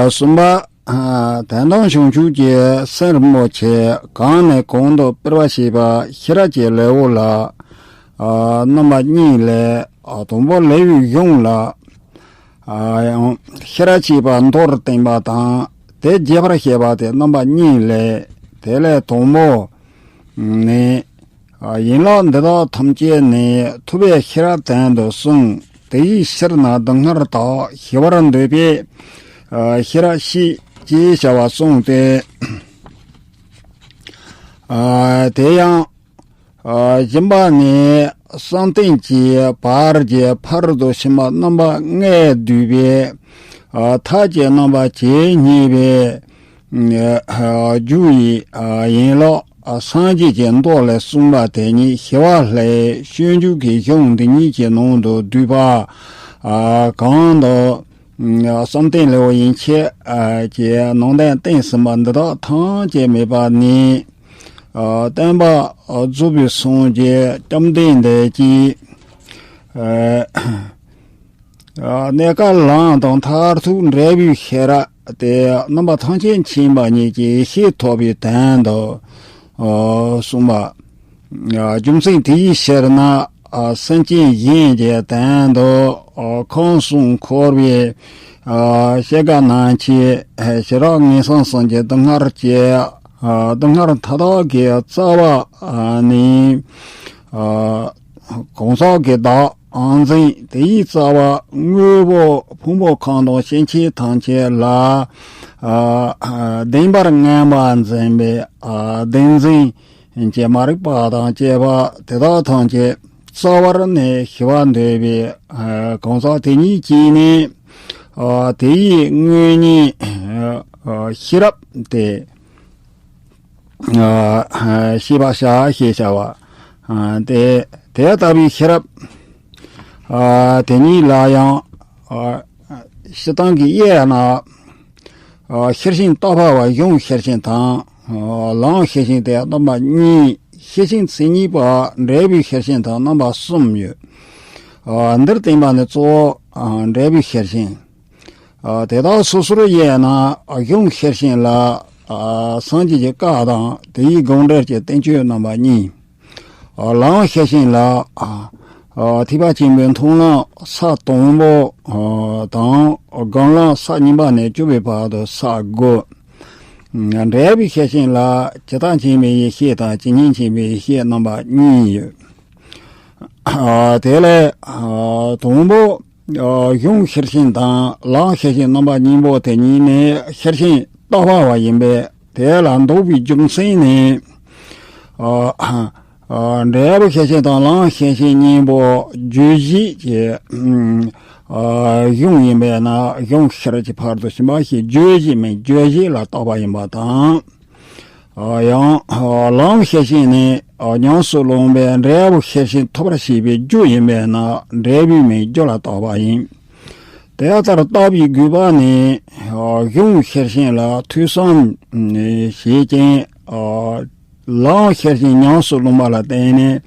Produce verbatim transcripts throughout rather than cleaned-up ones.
གསུམ་པ། དོན་དམ་བྱང་ཆུབ་ཀྱི་སེམས་རིན་པོ་ཆེ་གང་ནས་གང་དུ་སྤེལ་བར་བྱེད་པ་ཤེས་རབ་ཀྱི་ལེའུ་ལ། རྣམ་པ་གཉིས་ལས། དང་པོ་ལེའུའི་གཞུང་ལ། ཡང་ཤེས་རབ་ཅེས་པ་མདོར་བསྟན་པ་དང་། དེ་རྒྱས་པར་བཤད་པ་སྟེ་རྣམ་པ་གཉིས་ལས། དེ་ལས་དང་པོ་ནི། ཡན་ལག་འདི་དག་ཐམས་ཅད་ནི་ཐུབ་པས་ཤེས་རབ་དོན་དུ་གསུངས། དེ་ཡི་ཕྱིར་ན་སྡུག་བསྔལ་དག །ཞི་བར་འདོད་པས་ཤེས་རབ་བཤད། ཅེས་བྱ་བ་གསུངས་ཏེ། དེ་ཡང་། སྦྱིན་པ་ནི་བསམ་གཏན་གྱི་བར་གྱི་ཕ་རོལ་ཏུ་ཕྱིན་པ་རྣམ་པ་ལྔས་བསྡུས་པའི་ཐབས་ཀྱི་རྣམ་པ་ཇི་སྙེད་པའི་རྒྱུ་ཡི་ཡན་ལག་སངས་རྒྱས་ཀྱི་མདོ་ལས་གསུངས་པ་དེ་ཉིད་ཞི་བ་ལྷའི་སྤྱོད་འཇུག་གི་གཞུང་འདི་ཉིད་ཀྱི་ནང་དུ་བསྡུས་པ་གང་དུ། བསམ་གཏན་ལེའུ་ཡན་ཆད་ཀྱི་ནང་དོན་བསྟན་ཟིན་པ་འདི་དག་ཐམས་ཅད་མེད་པ་ནི། སྟོན་པ་རྫོགས་པའི་སངས་རྒྱས་བཅོམ་ལྡན་འདས་ཀྱིས། གནས་སྐབས་ལམ་དང་མཐར་ཐུག་འབྲས་བུའི་ཤེས་རབ་སྟེ་རྣམ་པ་ཐམས་ཅད་མཁྱེན་པ་ཉིད་ཀྱི་ཡེ་ཤེས་ཐོབ་པའི་དོན་དུ་གསུངས་པ། རྒྱུ་མཚན་དེའི་ཕྱིར་ན། སེམས་ཅན་གཞན་གྱི་དོན་དུ་ཁམས་གསུམ་འཁོར་བའི་སྐྱེ་རྒ་ན་འཆི་ཞི་རགས་ངན་སོང་གསུམ་གྱི་སྡུག་བསྔལ་གྱི་སྡུག་བསྔལ་མཐའ་དག་གི་རྩ་བ་ནི། གང་ཟག་གི་བདག་འཛིན་དེའི་རྩ་བ་དངོས་པོ་ཕུང་པོ་ཁམས་དང་སྐྱེ་མཆེད་ཐམས་ཅད་ལ་བདེན་པར་ངན་པ་འཛིན་པའི་བདེན་འཛིན་གྱི་མ་རིག་པ་དང་བཅས་པ་དེ་དག་ཐམས་ཅད་རྩ་བར་ནས་ཞི་བར་འདོད་པའི་གང་ཟག་དེ་ཉིད་ཀྱིས་ནི། དེ་ཡི་དངོས་གཉེན་ཤེས་རབ་སྟེ། ཤེས་པར་བྱ་ཞེས་བྱ་བ། དེ་དེ་ལྟ་བུའི་ཤེས་རབ་དེ་ཉིད་ལ་ཡང་སྤྱིར་བཏང་གི་དབྱེ་ན། ཤེར་ཕྱིན་རྟག་པ་བ་གཞུང་ཤེར་ཕྱིན་དང་། ལམ་ཤེར་ཕྱིན་ཏེ་རྣམ་པ་གཉིས། ཤེར་ཕྱིན་མཚན་ཉིད་པ་འབྲས་བུའི་ཤེར་ཕྱིན་དང་རྣམ་པ་གསུམ་ཡོད། འདིར་བསྟན་པ་ནི་གཙོ་བོ་འབྲས་བུའི་ཤེར་ཕྱིན། དེ་དག་སོ་སོར་དབྱེ་ན་གཞུང་ཤེར་ཕྱིན་ལ་སངས་རྒྱས་ཀྱི་བཀའ་དང་དེའི་དགོངས་འགྲེལ་གྱི་བསྟན་བཅོས་རྣམ་པ་གཉིས། ལམ་ཤེར་ཕྱིན་ལ། ཐེག་པ་ཆེན་པོའི་མཐོང་ལམ་ས་དང་པོ་དང་སྒོམ་ལམ་ས་གཉིས་པ་ནས་བཅུ་པའི་བར་དུ་ས་དགུ། འབྲས་བུའི་ཤེར་ཕྱིན་ལ་ཇི་ལྟར་མཁྱེན་པའི་ཡེ་ཤེས་དང་ཇི་སྙེད་མཁྱེན་པའི་ཡེ་ཤེས་རྣམ་པ་གཉིས་ཡོད། དེ་ལས་དང་པོ། གཞུང་ཤེར་ཕྱིན་དང་ལམ་ཤེར་ཕྱིན་རྣམ་པ་གཉིས་པོ་དེ་གཉིས་ནི་ཤེར་ཕྱིན་རྟག་པ་བ་ཡིན་པས་དེ་ལ་འདོགས་པའི་རྒྱུ་མཚན་ནི། འབྲས་བུ་ཤེར་ཕྱིན་དང་ལམ་ཤེར་ཕྱིན་གཉིས་པོ་རྗོད་བྱེད་ཀྱི་གཞུང་ཡིན་པས་ན་གཞུང་ཤེར་གྱི་ཕ་རོལ་ཏུ་ཕྱིན་པ་ཞེས་རྗོད་བྱེད་མིན་རྗོད་བྱེད་ལ་བཏགས་པ་ཡིན་པ་དང་། ཡང་ལམ་ཤེར་ཕྱིན་ནི་ཉམས་སུ་བླངས་པའི་འབྲས་བུ་ཤེར་ཕྱིན་ཐོབ་པར་བྱེད་པའི་རྒྱུ་ཡིན་པས་ན་འབྲས་བུའི་མིང་རྒྱུ་ལ་བཏགས་པ་ཡིན། དེ་ལྟར་བཏགས་པའི་དགོས་པ་ནི་གཞུང་ཤེར་ཕྱིན་ལ་ཐོས་བསམ་བྱེད་ཀྱིན་ལམ་ཤེར་ཕྱིན་ཉམས་སུ་བླངས་པ་ལ་བརྟེན་ནས་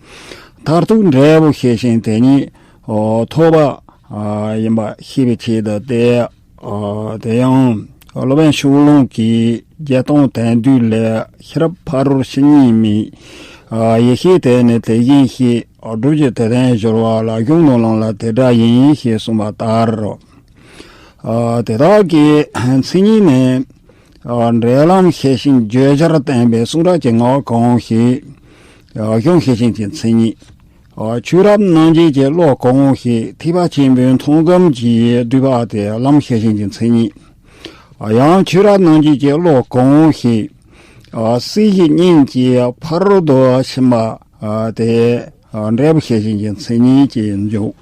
མཐར་ཐུག་འབྲས་བུ་ཤེར་ཕྱིན་དེ་ཉིད་ཐོབ་པ་ཡིན་པ་ཤེས་པའི་ཆེད་དུ་སྟེ། དེ་ཡང་སློབ་དཔོན་ཕྱོགས་གླང་གིས་བརྒྱད་སྟོང་དོན་བསྡུས་ལས་ཤེས་རབ་ཕ་རོལ་ཕྱིན་གཉིས་མེད། ཡེ་ཤེས་དེ་ནི་དེ་བཞིན་གཤེགས། སྒྲུབ་བྱེད་དེ་ལྡན་སྦྱོར་བ་ལ་གཞུང་དང་ལམ་ལ་དེ་སྒྲ་ཡིན་ཞེས་གསུངས་པ་ལྟར་རོ། དེ་དག་གི་མཚན་ཉིད་ནི། འབྲེལ་ལམ་ཤེར་ཕྱིན་བརྗོད་བྱར་བསྟན་པའི་གསུང་རབ་ཀྱི་ངག་གང་ཞིག་གཞུང་ཤེར་ཕྱིན་གྱི་མཚན་ཉིད། ཆོས་རབ་རྣམ་འབྱེད་ཀྱི་བློ་གང་ཞིག་ཐེག་པ་ཆེན་པོའི་མཐོང་སྒོམ་གྱིས་བསྡུས་པ་དེ་ལམ་ཤེར་ཕྱིན་གྱི་མཚན་ཉིད། ཡང་ཆོས་རབ་རྣམ་འབྱེད་ཀྱི་བློ་གང་ཞིག་སྲིད་ཞི་གཉིས་ཀྱི་ཕ་རོལ་ཏུ་ཕྱིན་པ་དེ་འབྲས་བུ་ཤེར་ཕྱིན་གྱི་མཚན་ཉིད་ཀྱི་འཇུག་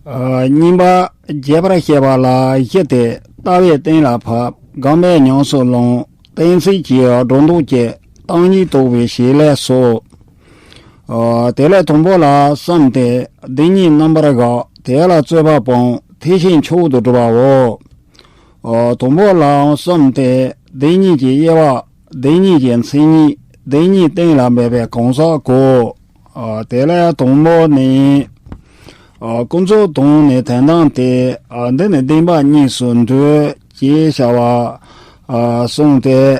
གཉིས་པ་རྒྱས་པར་བཤད་པ་ལ་བཞི་སྟེ། ལྟ་བས་གཏན་ལ་ཕབ། སྒོམ་པས་ཉམས་སུ་བླང་། གཏན་ཚིགས་ཀྱིས་སྒྲོ་འདོགས་བཅད། སྟོང་ཉིད་རྟོགས་པའི་བྱེད་ལས་སོ། དེ་ལས་དང་པོ་ལ་བསམ་སྟེ་བདེན་གཉིས་རྣམ་པར་དགག་དེ་ལ་རྩོད་པ་སྤོང་། ཐེག་ཆེན་མཆོག་ཏུ་གྲུབ་པའོ། དང་པོ་ལའང་བསམ་སྟེ་བདེན་གཉིས་ཀྱི་དབྱེ་བ། བདེན་གཉིས་ཀྱི་མཚན་ཉིད། བདེན་གཉིས་གཏན་ལ་འབེབས་པའི་གང་ཟག་གོ། དེ་ལས་དང་པོ་ནི། ཨ་ཀུན་རྫོབ་དོན་ནི་དོན་དམ་སྟེ། ཨ་འདི་ནི་བདེན་པ་གཉིས་སུ་འདུས་ཅེས་བྱ་བ་ཨ་གསུངས་ཏེ།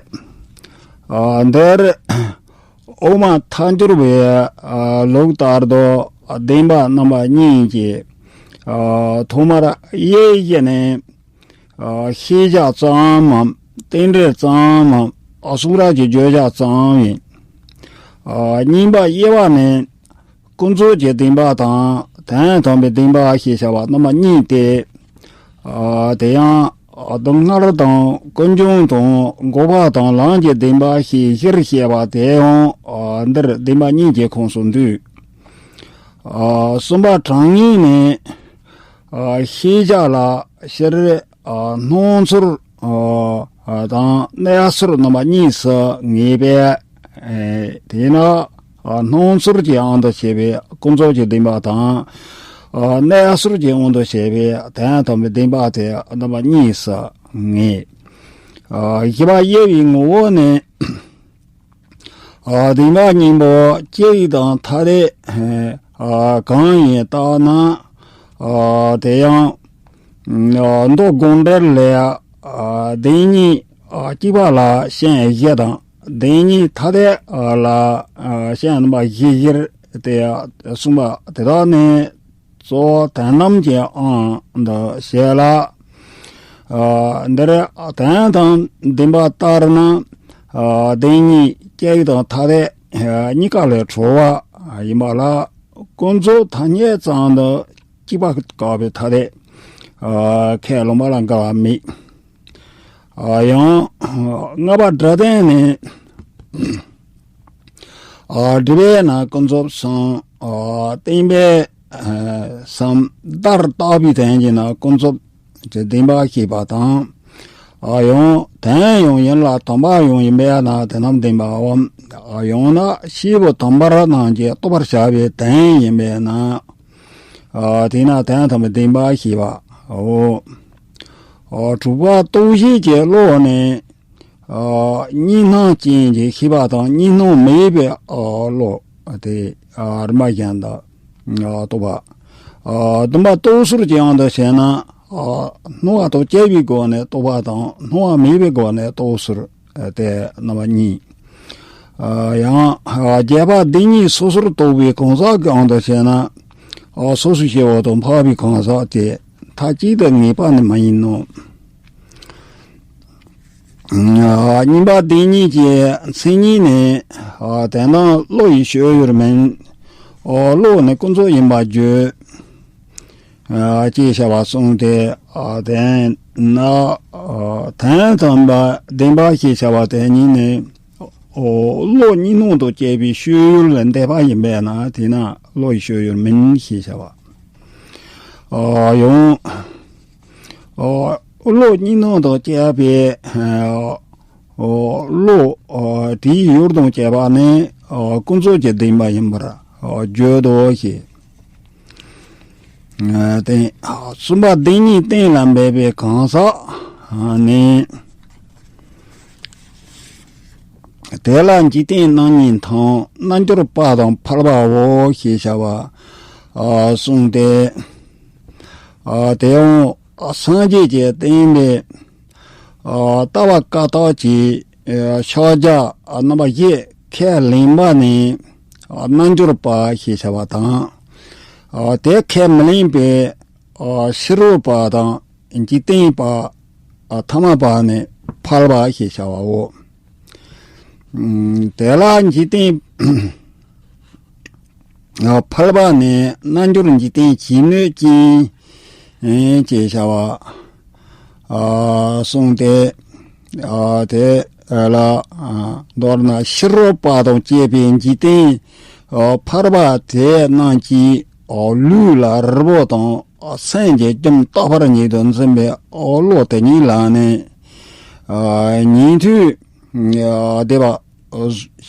ཨ་འདིར་དབུ་མ་ཐལ་འགྱུར་བའི་ཨ་ལུགས་ལྟར་དུ་བདེན་པ་རྣམ་པ་གཉིས་ཀྱི་ཨ་ཐོག་མར་དབྱེ་བྱས་ནས། ཨ་ཤེས་བྱ་ཙམ་མམ་རྟེན་འབྲེལ་ཙམ་མམ་གསུང་རབ་ཀྱི་བརྗོད་བྱ་ཙམ་ཡིན། ཨ་གཉིས་པ་དབྱེ་བ་ནི། ཀུན་རྫོབ་ཀྱི་བདེན་པ་དང་། དོན་དམ་པའི་བདེན་པ་ཞེས་བྱ་བ་རྣམ་པ་གཉིས་ཏེ། ཨ་དེ་ཡང་སྡུག་བསྔལ་དང་ཀུན་འབྱུང་དང་འགོག་པ་དང་ལམ་གྱི་བདེན་པ་ཞེས་བཞིར་བཤད་པ་དེ་ཡང་ཨ་འདིར་བདེན་པ་གཉིས་ཀྱི་ཁོངས་སུ་འདུས། ཨ་གསུམ་པ་གྲངས་ངེས་ནི། ཨ་ཤེས་བྱ་ལ་སྤྱིར་ཨ་སྣང་ཚུལ་ཨ་ཨ་དང་གནས་ཚུལ་རྣམ་པ་གཉིས་སུ་ངེས་པས། ཨེ་དེས་ན་ཨ་སྣང་ཚུལ་གྱི་དབང་དུ་བྱས་པའི་ཀུན་རྫོབ་ཀྱི་བདེན་པ་དང་། ཨ་གནས་ཚུལ་གྱི་དབང་དུ་བྱས་པའི་དོན་དམ་པའི་བདེན་པ་དེ་རྣམ་པ་གཉིས་སུ་ངེས། ཨ་བཞི་པ་དབྱེ་བའི་ངོ་བོ་ནི། ཨ་བདེན་པ་གཉིས་པོ་སྐྱེ་བ་དང་ཐ་དད་ཨ་གང་ཡིན་བརྟགས་ན། ཨ་དེ་ཡང་ཨ་མདོ་དགོངས་འགྲེལ་ལས། ཨ་བདེན་གཉིས་ཨ་གཅིག་པ་ལ་སྤྱན་བཞི་དང་། བདེན་གཉིས་ཐ་དད་ལ་ཨ་སྤྱན་རྣམ་པ་བཞི་བཞིར་དེ་གསུངས་པ་དེ་དག་ནི། གཙོ་བོ་དོན་དམ་གྱི་དབང་དུ་བྱས་ལ། ཨ་འདིར་དོན་དམ་བདེན་པ་ལྟར་ན། ཨ་བདེན་གཉིས་སྐྱེ་བ་དང་ཐ་དད་གཉིས་ཀ་ལས་གྲོལ་བ་ཡིན་པ་ལ། ཀུན་རྫོབ་ཐ་སྙད་ཙམ་དུ་གཅིག་པ་དགག་པའི་ཐ་དད་ཨ་ཁས་ལོན་པ་ལ་འགལ་བ་མེད། ཨ་ཡང་ལྔ་པ་སྒྲ་དོན་ནི། ཨ་སྒྲུབ་པས་ན་ཀུན་རྫོབ་གསུམ། ཨ་བསྟན་པས་ཨ་གསུམ། བརྡར་བཏགས་པའི་དོན་གྱིས་ན་ཀུན་རྫོབ་ཀྱི་བདེན་པ་ཞེས་པ་དང་། ཨ་ཡང་དོན་ཡང་ཡིན་ལ་དམ་པ་ཡང་ཡིན་པས་ན་དོན་དམ་བདེན་པའམ། ཨ་ཡང་ན་སྐྱེས་བུ་དམ་པར་རྣམས་ཀྱིས་རྟོགས་པར་བྱ་བའི་དོན་ཡིན་པས་ན། ཨ་དེས་ན་དོན་དམ་པའི་བདེན་པ་ཞེས་པའོ། ཨ་དྲུག་པ་རྟོག་བྱེད་ཀྱི་བློ་ནི། ཨ་གཉིས་སྣང་ཅན་གྱི་ཤེས་པ་དང་གཉིས་སྣང་མེད་པའི་ཨ་བློ་དེ་ཨ་རིམ་པ་བཞིན་དུ་ཨ་རྟོགས་པ། ཨ་བདུན་པ་རྟོག་ཚུལ་གྱི་དབང་དུ་བྱས་ན། ཨ་སྣང་བ་དང་བཅས་པའི་སྒོ་ནས་རྟོགས་པ་དང་སྣང་བ་མེད་པའི་སྒོ་ནས་རྟོག་ཚུལ་དེ་རྣམ་པ་གཉིས། ཨ་ཡང་ཨ་རྒྱས་པ་བདེན་གཉིས་སོ་སོར་རྟོགས་པའི་གང་ཟག་གི་དབང་དུ་བྱས་ན། ཨ་སོ་སོའི་སྐྱེ་བོ་དང་འཕགས་པའི་གང་ཟག་དེ་མཐའ་གཅིག་ཏུ་ངེས་པ་ནི་མ་ཡིན་ནོ། ཨ་གཉིས་པ་བདེན་གཉིས་ཀྱི་མཚན་ཉིད་ནི། ཨ་དོན་དམ་བློ་ཡི་སྤྱོད་ཡུལ་མིན། ཨ་བློ་ནི་ཀུན་རྫོབ་ཡིན་པར་བརྗོད། ཨ་ཅེས་བྱ་བ་གསུངས་ཏེ། ཨ་དེས་ན་ཨ་དོན་དམ་པ་བདེན་པ་ཞེས་བྱ་བ་དེ་ཉིད་ནི། ཨོ་བློ་གཉིས་སྣང་དང་བཅས་པའི་སྤྱོད་ཡུལ་ལ་འདོད་པ་ཡིན་པས་ན་དེས་ན་བློ་ཡི་སྤྱོད་ཡུལ་མིན་ཞེས་བྱ་བ། ཨ་ཡང་། ཨོ་བློ་གཉིས་སྣང་དང་བཅས་པའི་ཨོ་བློ་ཨོ་དེའི་ཡུལ་དང་བཅས་པ་ནི་ཨོ་ཀུན་རྫོབ་ཀྱི་བདེན་པ་ཡིན་པར་ཨོ་བརྗོད་དོ་ཞེས། ཨ་དེ་གསུམ་པ་བདེན་གཉིས་གཏན་ལ་འབེབས་པའི་གང་ཟག་ནི། དེ་ལ་འཇིག་རྟེན་རྣམ་གཉིས་དང་རྣལ་འབྱོར་པ་དང་ཕལ་པའོ་ཞེས་བྱ་བ་ཨ་གསུངས་ཏེ། ཨ་དེ་ཡང་སངས་རྒྱས་ཀྱིས་བསྟན་པའི་ཨ་ལྟ་བ་བཀའ་རྟགས་ཀྱི་ཕྱག་རྒྱ་རྣམ་པ་བཞི་ཁས་ལེན་པ་ནི་རྣལ་འབྱོར་པ་ཞེས་བྱ་བ་དང་། ཨ་དེ་ཁས་མི་ལེན་པའི་ཨ་ཕྱི་རོལ་པ་དང་འཇིག་རྟེན་པ་ཨ་ཐ་མལ་པ་ནི་ཕལ་པ་ཞེས་བྱ་བའོ། ཨུམ་དེ་ལ་འཇིག་རྟེན་ཨ་ཕལ་པ་ནི་རྣལ་འབྱོར་འཇིག་རྟེན་གྱི་སྣོད་ཅན་ཨེ་ཅེས་བྱ་བ་ཨ་གསུངས་ཏེ། ཨ་དེ་ལ་ཨ་མདོར་ན་ཕྱི་རོལ་པ་དང་བཅས་པའི་འཇིག་རྟེན་ཨ་ཕལ་པ་དེ་རྣམས་ཀྱིས་ཨ་ལུས་ལ་རི་བོ་དང་ཨ་སེང་གེ་རྒྱུན་རྟག་པར་ཉིད་དུ་འཛིན་པའི་ཨ་བློ་དེ་ཉིད་ལ་ནི་ཨ་ཉན་ཐོས་ཨ་སྡེ་པ་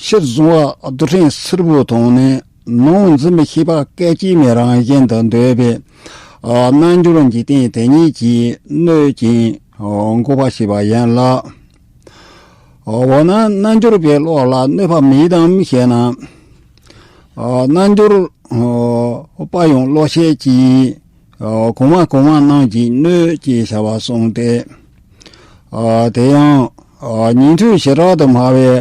ཕྱིར་བཟུང་བ་རྡུལ་ཕྲན་སེར་པོ་དང་ནི་ནང་འཛིན་པའི་ཤེས་པ་སྐད་ཅིག་མའི་རང་བཞིན་དུ་འདོད་པའི་ཨ་རྣལ་འབྱོར་འཇིག་རྟེན་དེ་ཉིད་ཀྱི་སྣོད་ཅན་ཨ་འགོག་པ་ཞེས་པ་ཡིན་ལ། ཨ་འོ་ན་རྣལ་འབྱོར་པའི་བློ་ལ་གནོད་པ་མེད་དམ་ཞེ་ན། ཨ་རྣལ་འབྱོར་ ཨ་དཔལ་ཡོན་བློ་ཤེད་ཀྱིས་ཨ་གོང་མ་གོང་མ་རྣམས་ཀྱིས་གནོད་ཅེས་བྱ་བ་གསུངས་ཏེ། ཨ་དེ་ཡང་ཨ་ཉན་ཐོས་བྱེ་བྲག་ཏུ་སྨྲ་བའི་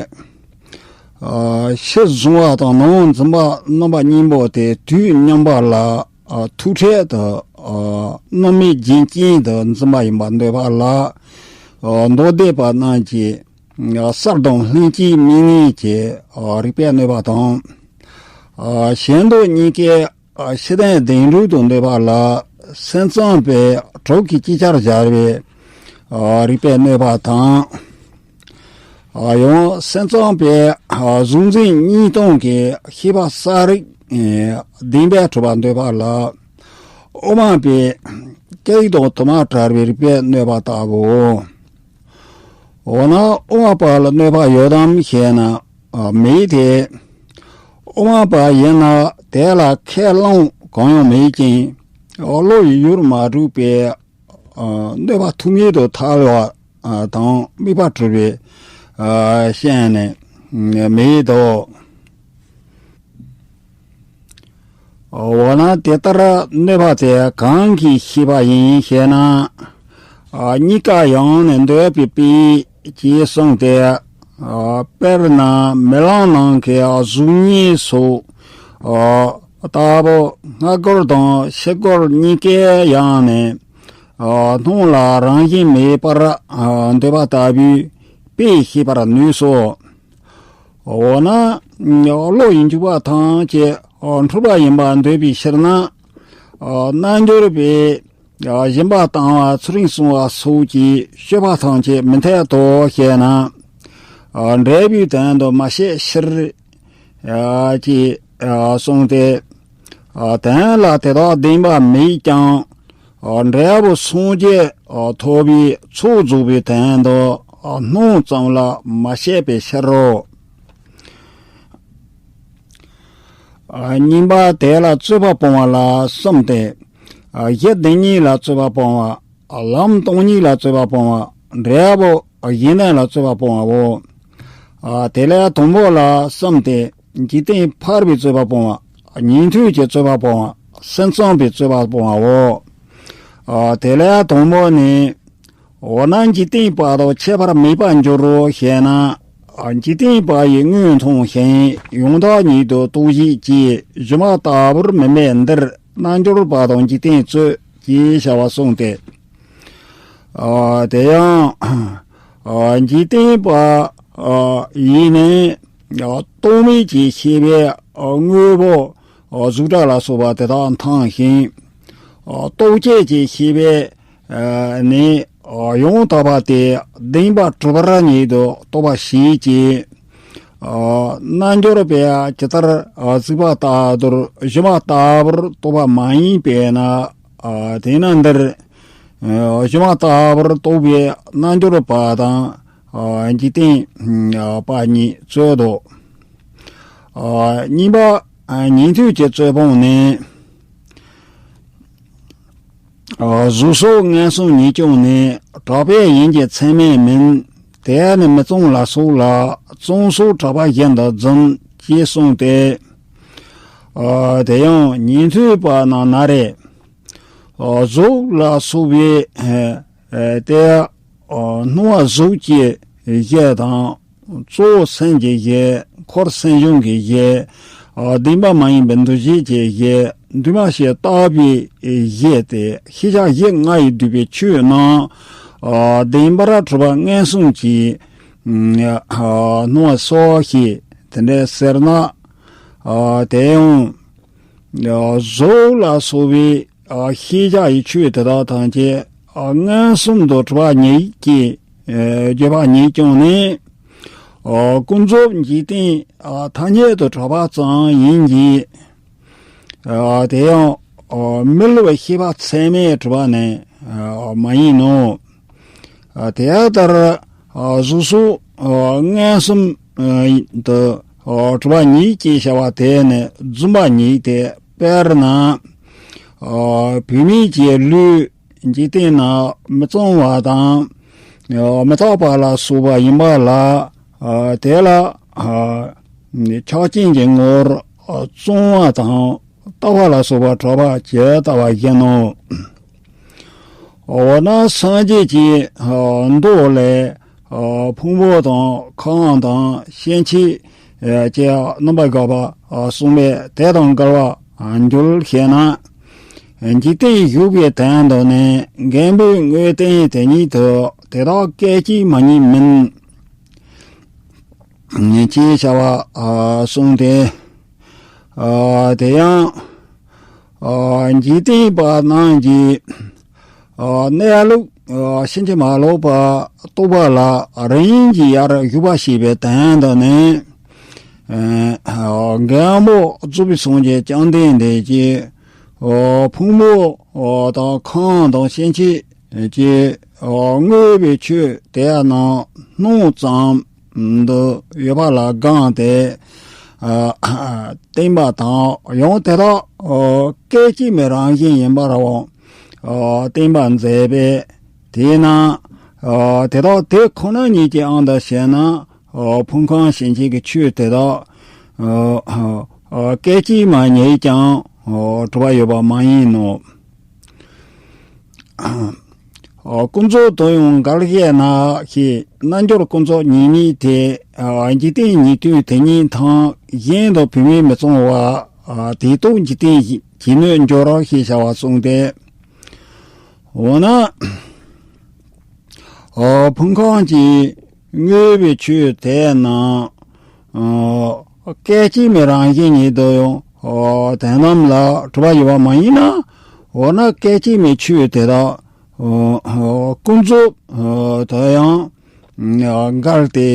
ཨ་ཕྱི་གཟུང་བ་དང་ནང་འཛིན་པ་རྣམ་པ་གཉིས་པོ་དེ་དུས་མཉམ་པ་ལ་ཨ་ཐུག་འཕྲད་དུ་ཨ་རྣམ་སྨིན་རྒྱུན་རྐྱེན་དུ་འཛིན་པ་ཡིན་པར་འདོད་པ་ལ། ཨ་མདོ་སྡེ་པ་རྣམས་ཀྱིས་གསར་དང་ལྷན་སྐྱེས་མིང་ངེས་ཀྱི་ཨ་རིགས་པས་གནོད་པ་དང་། ཨ་ཞེ་འདོད་གཉིས་ཀའི་ཨ་ཕྱི་དོན་བདེན་གྲུབ་ཏུ་འདོད་པ་ལ་སེམས་ཙམ་པའི་གྲོགས་ཀྱི་ཅིག་ཅར་སྦྱར་བའི་ཨ་རིགས་པས་གནོད་པ་དང་། ཨ་ཡང་སེམས་ཙམ་པའི་ཨ་གཟུང་འཛིན་གཉིས་སྟོང་གི་ཤེས་པ་གསལ་རིག་ཨེ་བདེན་པས་གྲུབ་པར་འདོད་པ་ལ་དབུ་མ་པའི་སྐད་ཡིག་དང་དུ་མ་བྲལ་བའི་རིགས་པས་གནོད་པ་ལྟ་བུའོ། འོ་ན་དབུ་མ་པ་ལ་གནོད་པ་ཡོད་དམ་ཞེ་ན། ཨ་མེད་དེ། དབུ་མ་པ་ཡིན་ན་དེ་ལ་ཁས་བླངས་གང་ཡང་མེད་ཅིང་། ཨ་བློ་ཡི་ཡུལ་མ་གྲུབ་པས་ཨ་གནོད་པ་ཐུག་མེད་དུ་ཐལ་བ་ཨ་དང་དམིགས་པ་གྲུབ་པའི་ཨ་ཤེས་ནས་མེད་དོ། འོ་ན་དེ་ལྟར་གནོད་པ་དེ་གང་གིས་ཤེས་པ་ཡིན་ཞེ་ན། ཨ་གཉིས་ཀ་ཡང་ནས་འདོད་པའི་དཔེ་ཅེས་གསུངས་ཏེ། ཨ་དཔེར་ན་རྨི་ལམ་ནང་གི་གཟུགས་བརྙན་སོགས་ཨ་ལྟ་བུ་སྔ་རྒོལ་དང་ཕྱི་རྒོལ་གཉིས་ཀའི་ཡང་ནས་ཨ་སྣང་ལ་རང་བཞིན་མེད་པར་ཨ་འདོད་པ་ལྟ་བུའི་དཔེ་ཤེས་པར་ནུས་སོ། འོ་ན་བློ་ཡིས་འཇུག་པ་ཐམས་ཅད་འཁྲུལ་པ་ཡིན་པར་འདོད་པའི་ཕྱིར་ན། རྣལ་འབྱོར་པས་སྦྱིན་པ་བཏང་བ་ཚུལ་ཁྲིམས་བསྲུང་བ་སོགས་ཀྱི་སྤྱོད་པ་ཐམས་ཅད་མི་འཐད་དོ་ཞེ་ན། འབྲས་བུའི་དོན་དུ་མ་བཤད་ཕྱིར། ཅེས་གསུངས་ཏེ། དོན་ལ་དེ་དག་བདེན་པ་མེད་ཀྱང་། འབྲས་བུ་སངས་རྒྱས་ཐོབ་པའི་ཚོགས་རྫོགས་པའི་དོན་དུ་སྣང་ཙམ་ལ་མ་བཤད་པའི་ཕྱིར་རོ། གཉིས་པ་དེ་ལ་རྩོད་པ་སྤོང་བ་ལ་གསུམ་སྟེ། གཞི་བདེན་གཉིས་ལ་རྩོད་པ་སྤོང་བ། ལམ་སྟོང་ཉིད་ལ་རྩོད་པ་སྤོང་བ། འབྲས་བུ་གཞན་དོན་ལ་རྩོད་པ་སྤོང་བའོ། དེ་ལས་དང་པོ་ལ་གསུམ་སྟེ། འཇིག་རྟེན་ཕལ་པའི་རྩོད་པ་སྤོང་བ། ཉན་ཐོས་ཀྱི་རྩོད་པ་སྤོང་བ། སེམས་ཙམ་པའི་རྩོད་པ་སྤོང་བའོ། དེ་ལས་དང་པོ་ནི། འོ་ན་འཇིག་རྟེན་པ་དང་ཁྱད་པར་མེད་པར་འགྱུར་རོ་ཞེ་ན། འཇིག་རྟེན་པ་ཡི་དངོས་མཐོང་ཞིང་ཡང་དག་ཉིད་དུ་རྟོགས་བྱེད་ཀྱི་སྒྱུ་མ་ལྟ་བུར་མི་སྨྲའི་འདིར་རྣལ་འབྱོར་པ་དང་འཇིག་རྟེན་རྩོད་ཅེས་བྱ་བ་གསུངས་ཏེ། དེ་ཡང་འཇིག་རྟེན་པ་ཡིས་ནི་རྟོག་མེད་ཀྱི་ཤེས་པས་དངོས་པོ་གཟུགས་སྒྲ་ལ་སོགས་པ་དེ་དག་མཐོང་ཞིང་། རྟོག་བཅས་ཀྱི་ཤེས་པས་ནི་ཡང་དག་པ་སྟེ་བདེན་པར་གྲུབ་པ་ཉིད་དུ་རྟོགས་པར་བྱེད་ཀྱི། རྣལ་འབྱོར་པས་ཇི་ལྟར་གཟིགས་པ་ལྟར་སྒྱུ་མ་ལྟ་བུར་རྟོགས་པ་མ་ཡིན་པས་ན། དེས་ན་འདིར་སྒྱུ་མ་ལྟ་བུར་རྟོགས་པའི་རྣལ་འབྱོར་པ་དང་འཇིག་རྟེན་པ་གཉིས་རྩོད་དོ། གཉིས་པ་ཉན་ཐོས་ཀྱི་རྩོད་སྤོང་ནི། གཟུགས་སོགས་མངོན་སུམ་ཉིད་ཀྱང་ནི། གྲགས་པས་ཡིན་གྱི་ཚད་མས་མིན། དེ་ནི་མི་གཙང་ལ་སོགས་ལ། གཙང་སོགས་གྲགས་པ་བཞིན་དུ་འཛིན། ཅེས་གསུངས་ཏེ། དེ་ཡང་ཉན་ཐོས་པ་རྣམས་ན་རེ། གཟུགས་ལ་སོགས་པའི་དེ་སྣང་བ་གཟུགས་ཀྱི་གཞི་དང་། གཙོ་བོ་སེམས་ཀྱི་གཞི། འཁོར་སེམས་བྱུང་གི་གཞི། ཨ་བདེན་པ་མ་ཡིན་པའི་འདུ་བྱེད་ཀྱི་གཞི། འདུས་མ་བྱས་རྟག་པའི་གཞི་སྟེ་ཤེས་བྱ་གཞི་ལྔ་ཡིས་བསྡུས་པའི་ཆོས་རྣམས། ཨ་བདེན་པར་གྲུབ་པ་མངོན་སུམ་གྱིས་ཨ་སྣང་བ་སོགས་ཀྱིས་དེ་འདྲ་ཟེར་ན། ཨ་དེ་ཡང་གཟུགས་ལ་སོགས་པའི་ཨ་ཤེས་བྱ་ཡི་ཆོས་དེ་དག་ཐམས་ཅད་ཨ་མངོན་སུམ་དུ་གྲུབ་པ་ཉིད་ཀྱིས་ཨ་བརྗོད་པ་ཉིད་ཀྱང་ནི། ཨ་ཀུན་རྫོབ་འཇིག་རྟེན་ཨ་ཐ་སྙད་དུ་གྲགས་པ་ཙམ་ཡིན་གྱི། ཨ་དེ་ཡང་ཨ་མི་སླུ་བའི་ཤེས་པ་ཚད་མས་གྲུབ་པ་ནི་ཨ་མ་ཡིན་ནོ། ཨ་དེ་ལྟར་ཨ་གཟུགས་སོགས་ཨ་མངོན་སུམ་ཨ་དུ་ཨ་གྲུབ་པ་ཉིད་ཅེས་བྱ་བ་དེ་ནི་རྫུན་པ་ཉིད་དེ། དཔེར་ན། ཨ་བུད་མེད་ཀྱི་ལུས་འཇིག་རྟེན་ན་མི་གཙང་བ་དང་། ཨ་མི་རྟག་པ་ལ་སོགས་པ་ཡིན་པ་ལ། ཨ་དེ་ལ་ཨ་ཆགས་ཅན་གྱི་ངོར་ཨ་གཙང་བ་དང་ ལྟ་བ་ལ་སོགས་པ་གྲགས་པ་ཇི་ལྟ་བ་བཞིན་ནོ། འོ་ན་སངས་རྒྱས་ཀྱི་མདོ་ལས་ཕུང་པོ་དང་ཁམས་དང་སྐྱེ་མཆེད་ཀྱི་རྣམ་པ་དགག་པ་གསུངས་པས། དེ་དང་འགལ་བར་འགྱུར་ཞེ་ན། འཇིག་རྟེན་བཞུགས་པའི་དོན་དུ་ནི་རྒན་པོའི་དངོས་བསྟན་དེ་ཉིད་དུ་དེ་དག་སྐད་ཅིག་མ་ཉིད་མིན། ཅེས་བྱ་བ་གསུངས་ཏེ། དེ་ཡང་འཇིག་རྟེན་པ་རྣམས་ཀྱི་གནས་ལུགས་ཕྱིན་ཅི་མ་ལོག་པ་རྟོགས་པ་ལ་རིམ་གྱིས་ཡར་ཞུགས་པ་ཞེས་པའི་དོན་དུ་ནི། རྒན་པོ་རྫོགས་པའི་སངས་རྒྱས་བཅོམ་ལྡན་འདས་ཀྱིས་ཕུང་པོ་དང་ཁམས་དང་སྐྱེ་མཆེད་ཀྱི་དངོས་པོའི་ཆོས་དེ་རྣམས་སྣང་ཙམ་དུ་ཡོད་པ་ལ་དགོངས་ཏེ། བསྟན་པ་དང་ཡང་དེ་དག་སྐད་ཅིག་མའི་རང་བཞིན་ཡིན་པར་བསྟན་པ་མཛད་པས། དེས་ན་དེ་དག་དེ་ཁོ་ན་ཉིད་ཀྱི་དབང་དུ་བྱས་ན། ཕུང་ཁམས་སྐྱེ་མཆེད་ཀྱི་ཆོས་དེ་དག་སྐད་ཅིག་མ་ཉིད་ཀྱང་གྲུབ་པ་ཡོད་པ་མ་ཡིན་ནོ། ཀུན་རྫོབ་ཏུ་ཡང་འགལ་ཞེ་ན་ཞེས་རྣལ་འབྱོར་ཀུན་རྫོབ་ཉིད་ཉིད་དེ། འཇིག་རྟེན་ཉིད་དུ་དེ་ཉིད་དང་གཞན་དུ་བུད་མེད་མི་གཙང་བ། དེ་རྟོག་འཇིག་རྟེན་གྱི་སྣོད་འབྱོར་ཞེས་བྱ་བ་གསུངས་ཏེ། འོ་ན། ཕུང་ཁམས་ཀྱི་དངོས་པོའི་ཆོས་དེ་རྣམས་སྐད་ཅིག་མའི་རང་བཞིན་ཉིད་དུ་ཡང་དོན་དམ་ལ་གྲུབ་པ་ཡོད་པ་མ་ཡིན་ན། འོ་ན་སྐད་ཅིག་མའི་ཆོས་དེ་དག་ཀུན་རྫོབ་ཏུ་ཡང་འགལ་ཏེ་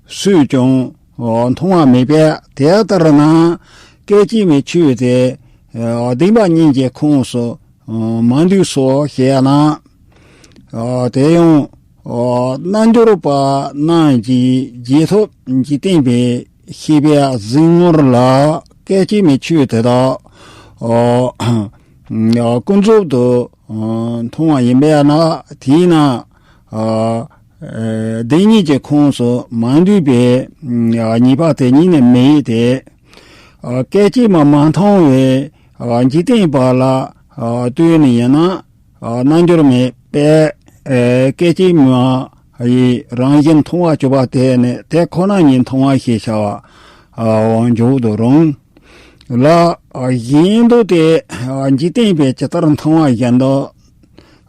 སུས་ཀྱང་མཐོང་བ་མེད་པས། དེ་ལྟར་ན་སྐད་ཅིག་མའི་ཆོས་དེ་བདེན་པ་གཉིས་ཀྱི་ཁོངས་སུ་མ་འདུས་སོ་ཞེ་ན། དེ་ཡང་རྣལ་འབྱོར་པ་རྣམས་ཀྱི་རྗེས་ཐོབ་འཇིག་རྟེན་པའི་ཤེས་པས་གཟིགས་ངོར་ལ་སྐད་ཅིག་མའི་ཆོས་དེ་དག་ཀུན་རྫོབ་ཏུ་མཐོང་བ་ཡིན་པས་ན། དེས་ན་བདེན་གཉིས་ཀྱི་ཁོངས་སུ་མ་འདུས་པའི་ཉེས་པ་དེ་ཉིད་ནི་མེད་དེ། སྐད་ཅིག་མ་མ་མཐོང་བའི་འཇིག་རྟེན་པ་ལ་ལྟོས་ནས་ཡིན་ན། རྣལ་འབྱོར་མའི་དཔེ་སྐད་ཅིག་མ་ཡི་རང་བཞིན་མཐོང་བར་གྱུར་པ་དེ་ནི་དེ་ཁོ་ན་ཉིད་མཐོང་བ་ཞེས་བྱ་བ་འཇོག་ཏུ་རུང་། ལ། གཞན་དུ་དེ་འཇིག་རྟེན་པས་ཇི་ལྟར་མཐོང་བ་བཞིན་དུ་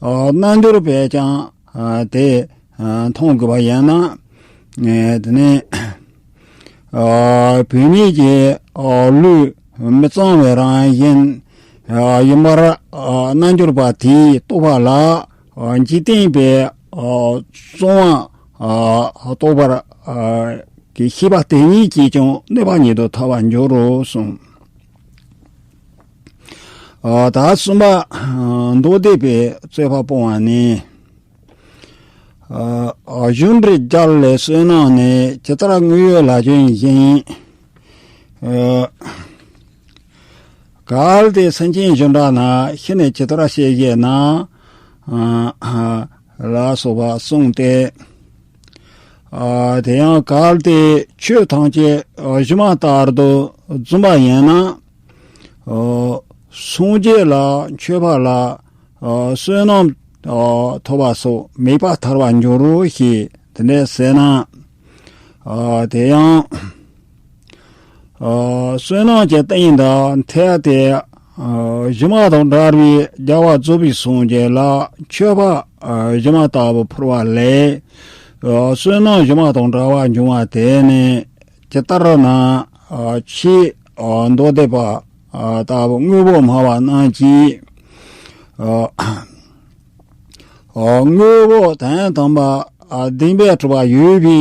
རྣལ་འབྱོར་པས་ཀྱང་དེ་མཐོང་དགོས་པ་ཡིན་ན། དེ་ནི་བུད་མེད་ཀྱི་ལུས་མི་གཙང་བའི་རང་བཞིན་ཡིན་པར་རྣལ་འབྱོར་པ་དེས་རྟོགས་པ་ལ། འཇིག་རྟེན་པའི་གཙང་བ་རྟོགས་པར་གྱི་ཤེས་པ་དེ་ཉིད་ཀྱིས་ཀྱང་གནོད་པ་ཉིད་དུ་ཐལ་བར་འགྱུར་རོ་གསུངས། ད་གསུམ་པ། མདོ་སྡེ་པའི་རྩོད་པ་སྤོང་བ་ནི། གཞུང་འགྲེལ་རྒྱལ་ལས་བསོད་ནམས་ནི་ཇི་ལྟར་དངོས་ཡོད་ལ་བྱོན་བཞིན། གལ་ཏེ་སེམས་ཅན་གཞན་དག་ན་ཤི་ནས་ཇི་ལྟར་སྐྱེ་ཞེ་ན། ལ་སོགས་པ་གསུངས་ཏེ། དེ་ཡང་གལ་ཏེ་ཆོས་ཐམས་ཅད་སྒྱུ་མ་ལྟར་དུ་བརྫུན་པ་ཡིན་ན། སངས་རྒྱས་ལ་མཆོད་པ་ལ་བསོད་ནམས་ཐོབ་པ་སོགས་མེད་པར་ཐལ་བར་འགྱུར་རོ་ཞེས་དེ་འདྲ་ཟེར་ན། དེ་ཡང་བསོད་ནམས་ཀྱི་སྟེང་དུ་ཐལ་ཏེ། སྒྱུ་མ་དང་འདྲ་བའི་རྒྱལ་བ་རྫོགས་པའི་སངས་རྒྱས་ལ་མཆོད་པ་སྒྱུ་མ་ལྟ་བུ་ཕུལ་བ་ལས། བསོད་ནམས་སྒྱུ་མ་དང་འདྲ་བ་འབྱུང་བ་དེ་ནི་ཇི་ལྟར་ན། ཆེས་མདོ་སྡེ་པ་ལྟ་བུ་དངོས་པོ་སྨྲ་བ་རྣམས་ཀྱིས། དངོས་པོ་དོན་དམ་པ་བདེན་པས་གྲུབ་པ་ཡོད་པའི་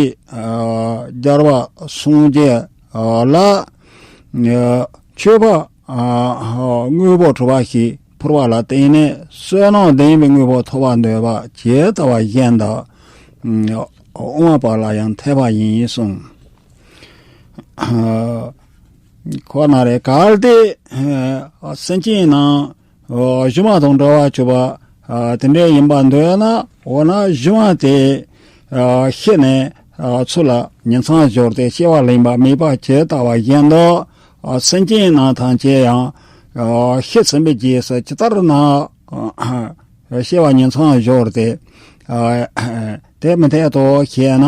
རྒྱལ་བ་སངས་རྒྱས་ལ་མཆོད་པ་དངོས་པོ་གྲུབ་པ་ཞིག་ཕུལ་བ་ལ་བརྟེན་ནས་བསོད་ནམས་ལྡན་པའི་དངོས་པོ་ཐོབ་པར་འདོད་པ་ཇི་ལྟ་བ་བཞིན་དུ་དབུ་མ་པ་ལ་ཡང་འཐད་པ་ཡིན་གསུངས། ཁོ་ན་རེ་གལ་ཏེ་སེམས་ཅན་རྣམས་སྒྱུ་མ་དང་འདྲ་བར་གྱུར་པ་དེ་འདྲ་ཡིན་པར་འདོད་ན། འོ་ན་སྒྱུ་མ་དེ་ཤི་ནས་ཚུར་ལ་ཉིང་མཚམས་སྦྱོར་ཏེ་སྐྱེ་བ་ལེན་པ་མེད་པ་ཇི་ལྟ་བ་བཞིན་དུ་ སེམས་ཅན་རྣམས་ཐམས་ཅད་ཡང་ཤི་ཟིན་པའི་རྗེས་སུ་ཇི་ལྟར་ན་སྐྱེ་བ་ཉིང་མཚམས་སྦྱོར་ཏེ། དེ་མི་འཐད་དོ་ཞེ་ན།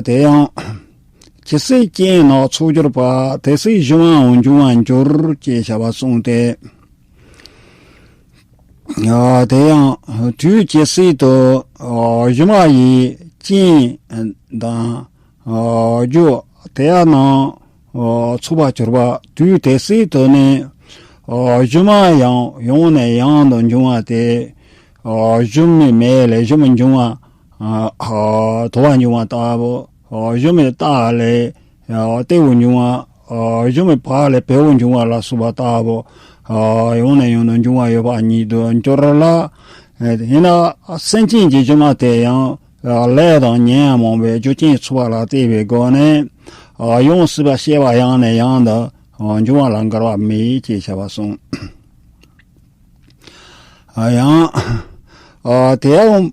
དེ་ཡང་ཇི་སྲིད་རྐྱེན་རྣམས་ཚོགས་གྱུར་པ། དེ་སྲིད་གཞུ་མའང་འབྱུང་བར་འགྱུར་ཅེས་བྱ་བ་གསུངས་ཏེ། དེ་ཡང་དུས་ཇི་སྲིད་དུ་གཞུ་མ་ཡི་རྐྱེན་དང་རྒྱུ་དེ་རྣམས་ཚོགས་པར་གྱུར་པ། དུས་དེ་སྲིད་དུ་ནི་གཞུ་མ་ཡང་ཡང་ནས་ཡང་དུ་འབྱུང་བ་སྟེ། གཞུ་མའི་མེ་ལས་གཞུ་མ་འབྱུང་བ། དུ་བ་འབྱུང་བ་ལྟ་བུ། གཞུ་མའི་རྟ་ལས་རྟའུ་འབྱུང་བ། གཞུ་མའི་བལ་ལས་བལ་པོ་འབྱུང་བ་ལ་སོགས་པ་ལྟ་བུ། ཡང་ནས་ཡང་དུ་འབྱུང་བ་ཡོད་པ་ཉིད་དུ་འགྱུར་ལ། ཡིན་ན་སེམས་ཅན་གྱི་གཞུ་མ་དེ་ཡང་ལས་དང་ཉོན་མོངས་པའི་རྒྱུ་རྐྱེན་ཚོགས་པ་ལ་བརྟེན་པའི་སྒོ་ནས་ཡང་སྲིད་པ་སྐྱེ་བ་ཡང་ནས་ཡང་དུ་འབྱུང་བ་ལ་འགལ་བ་མེད་ཅེས་བྱ་བ་གསུངས། ཡང་དེའང་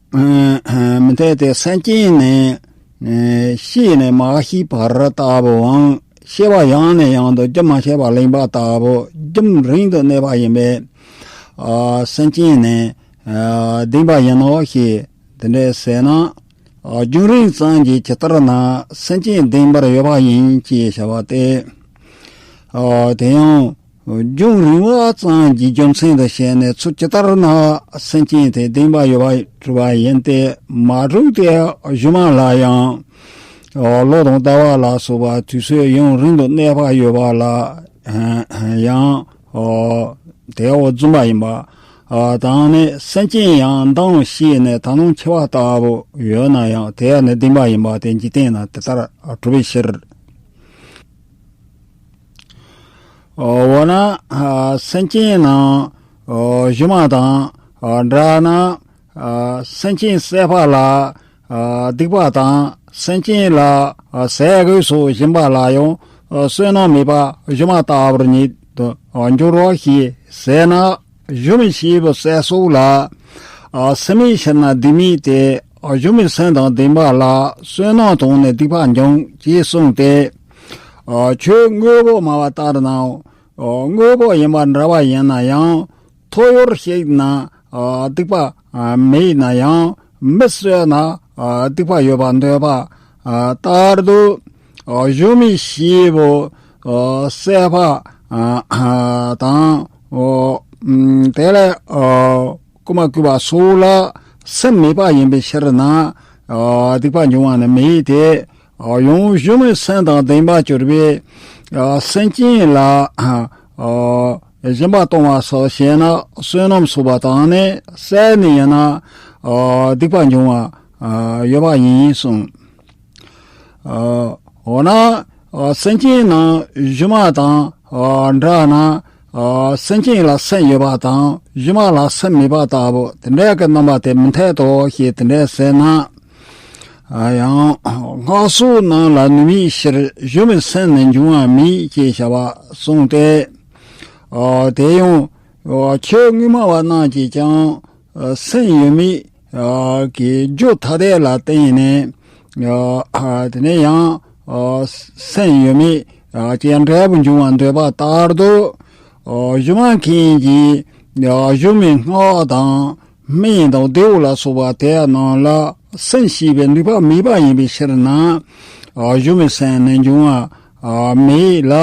མི་འཐད་དེ། སེམས་ཅན་ནི་ཤི་ནས་མ་ཤི་བར་ལྟ་བུའམ། སྐྱེ་བ་ཡང་ནས་ཡང་དུ་རྒྱུན་མ་ཆད་པར་ལེན་པ་ལྟ་བུ་རྒྱུན་རིང་དུ་གནས་པ་ཡིན་པས་སེམས་ཅན་ནི་བདེན་པ་ཡིན་ནོ་ཞེས་དེ་འདྲ་ཟེར་ན། རྒྱུན་རིང་ཙམ་གྱིས་ཇི་ལྟར་ན་སེམས་ཅན་བདེན་པར་ཡོད་པ་ཡིན་ཅེས་བྱ་བ་སྟེ། དེ་ཡང་རྒྱུན་རིང་བ་ཙམ་གྱི་རྒྱུ་མཚན་དུ་བྱས་ནས་ཚུར་ཇི་ལྟར་ན་སེམས་ཅན་དེ་བདེན་པར་ཡོད་པར་གྲུབ་པ་ཡིན་ཏེ། མ་གྲུབ་སྟེ་གཞུ་མ་ལ་ཡང་ལོ་དང་ཟླ་བ་ལ་སོགས་པ་དུས་ཚོད་ཡུན་རིང་དུ་གནས་པ་ཡོད་པ་ལ་ཡང་དེའོ་རྫུན་པ་ཡིན་པ་དང་ནི། སེམས་ཅན་ཡང་མདང་ཤི་ནས་ད་ནངས་འཆི་བ་ལྟ་བུ་ཡོད་ན་ཡང་དེ་ནི་བདེན་པ་ཡིན་པ་དེ་འཇིག་རྟེན་ན་དེ་ལྟར་གྲུབ་པའི་ཕྱིར། འོ་ན་སེམས་ཅན་རྣམས་གཞུ་མ་དང་འདྲ་ན། སེམས་ཅན་ཟད་པ་ལ་སྡིག་པ་དང་། སེམས་ཅན་ལ་ཟས་གོས་སུ་སྦྱིན་པ་ལ་ཡང་བསོད་ནམས་མེད་པ་གཞུ་མ་ལྟ་བུར་ཉིད་དུ་འགྱུར་རོ་ཞེས་ཟེར་ན། གཞུ་མའི་སྐྱེས་བུ་ཟད་སོགས་ལ། སེམས་མེད་ཕྱིར་ན་སྡིག་མེད་དེ། གཞུ་མའི་སེམས་དང་ལྡན་པ་ལ་བསོད་ནམས་དང་ནི་སྡིག་པ་འབྱུང་ཅེས་གསུངས་ཏེ། ཆོས་དངོས་པོ་སྨྲ་བ་ལྟར་ན། དངོས་པོ་ཡིན་པ་འདྲ་བ་ཡིན་ན་ཡང་ཐོ་ཡོར་ཞིག་ན་སྡིག་པ་མེད་ན་ཡང་མི་གསོད་ན་སྡིག་པ་ཡོད་པར་འདོད་པ་ལྟར་དུ། གཞུ་མའི་སྐྱེས་བུ་ཟད་པ་དང་། དེ་ལས་རྐུ་མ་རྐུས་པ་སོགས་ལ་སེམས་མེད་པ་ཡིན་པའི་ཕྱིར་ན་སྡིག་པ་འབྱུང་བ་ནི་མེད་དེ། ཡང་གཞུ་མའི་སེམས་དང་ལྡན་པར་གྱུར་པའི་སེམས་ཅན་ལ་སྦྱིན་པ་གཏོང་བ་སོགས་བྱས་ན་བསོད་ནམས་ཚོགས་པ་དང་ནི་བསལ་ནས་ཡིན་ན་སྡིག་པ་འབྱུང་བ་ཡོད་པ་ཡིན་གསུངས། འོ་ན་སེམས་ཅན་རྣམས་གཞུ་མ་དང་འདྲ་ན། སེམས་ཅན་ལ་སེམས་ཡོད་པ་དང་གཞུ་མ་ལ་སེམས་མེད་པ་ལྟ་བུ་དེ་འདྲ་གི་རྣམ་པ་དེ་མི་འཐད་དོ་ཞེས་དེ་འདྲ་ཟེར་ན། ཡང་སྔགས་སོགས་རྣམས་ལ་ནུས་མེད་ཕྱིར། གཞུ་མའི་སེམས་ནི་འབྱུང་བ་མེད་ཅེས་བྱ་བ་གསུངས་ཏེ། དེ་ཡང་ཆོས་དངོས་སྨྲ་བ་རྣམས་ཀྱིས་ཀྱང་སེམས་ཡོད་མེད་ཀྱི་རྒྱུ་ཐ་དད་ལ་བརྟེན་ནས། དེ་ནས་ཡང་སེམས་ཡོད་མེད་ཀྱི་འབྲས་བུ་འབྱུང་བར་འདོད་པ་ལྟར་དུ། གཞུ་མ་མཁན་གྱིས་གཞུ་མའི་སྔགས་དང་སྨན་དང་རྡེའུ་ལ་སོགས་པ་དེ་རྣམས་ལ་སེམས་ཤེས་པའི་ནུས་པ་མེད་པ་ཡིན་པའི་ཕྱིར་ན། གཞུ་མའི་སེམས་ནི་འབྱུང་བ་མེད་ལ།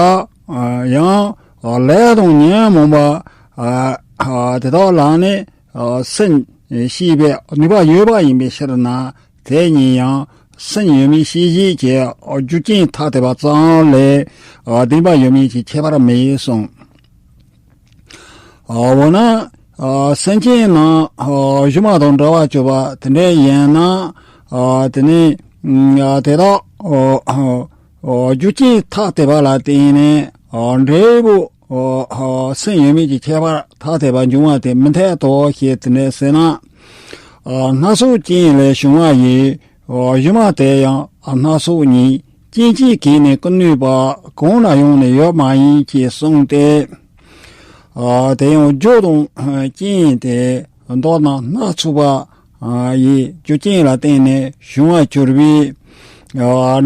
ཡང་ལས་དང་ཉོན་མོངས་པ་དེ་དག་ལ་ནི་སེམས་ཤེས་པའི་ནུས་པ་ཡོད་པ་ཡིན་པའི་ཕྱིར་ན། དེ་ཉིད་ཡང་སེམས་ཡོད་མེད་ཤེས་བྱེད་ཀྱི་རྒྱུ་རྐྱེན་ཐ་དད་པ་ཙམ་ལས་བདེན་པ་ཡོད་མེད་ཀྱི་ཁྱད་པར་མེད་གསུངས། འོ་ན་སེམས་ཅན་རྣམས་གཞུ་མ་དང་འདྲ་བར་གྱུར་པ་དེ་འདྲ་ཡིན་ན། དེ་ནི་དེ་དག་རྒྱུ་རྐྱེན་ཐ་དད་པ་ལ་བརྟེན་ནས་འབྲས་བུ་སེམས་ཡོད་མེད་ཀྱི་ཁྱད་པར་ཐ་དད་པ་འབྱུང་བ་དེ་མི་འཐད་དོ་ཞེས་དེ་འདྲ་ཟེར་ན། སྣ་ཚོགས་རྐྱེན་ལས་བྱུང་བ་ཡི། གཞུ་མ་དེ་ཡང་སྣ་ཚོགས་ཉིད། རྐྱེན་གཅིག་གིས་ནི་ཀུན་ནུས་པ། གང་ལ་ཡང་ནི་ཡོད་མ་ཡིན་ཅེས་གསུངས་ཏེ། དེ་ཡང་རྒྱུ་དང་རྐྱེན་དེ་མདོར་ན་སྣ་ཚོགས་པ་ཡི་རྒྱུ་རྐྱེན་ལ་བརྟེན་ནས་བྱུང་བར་གྱུར་པའི་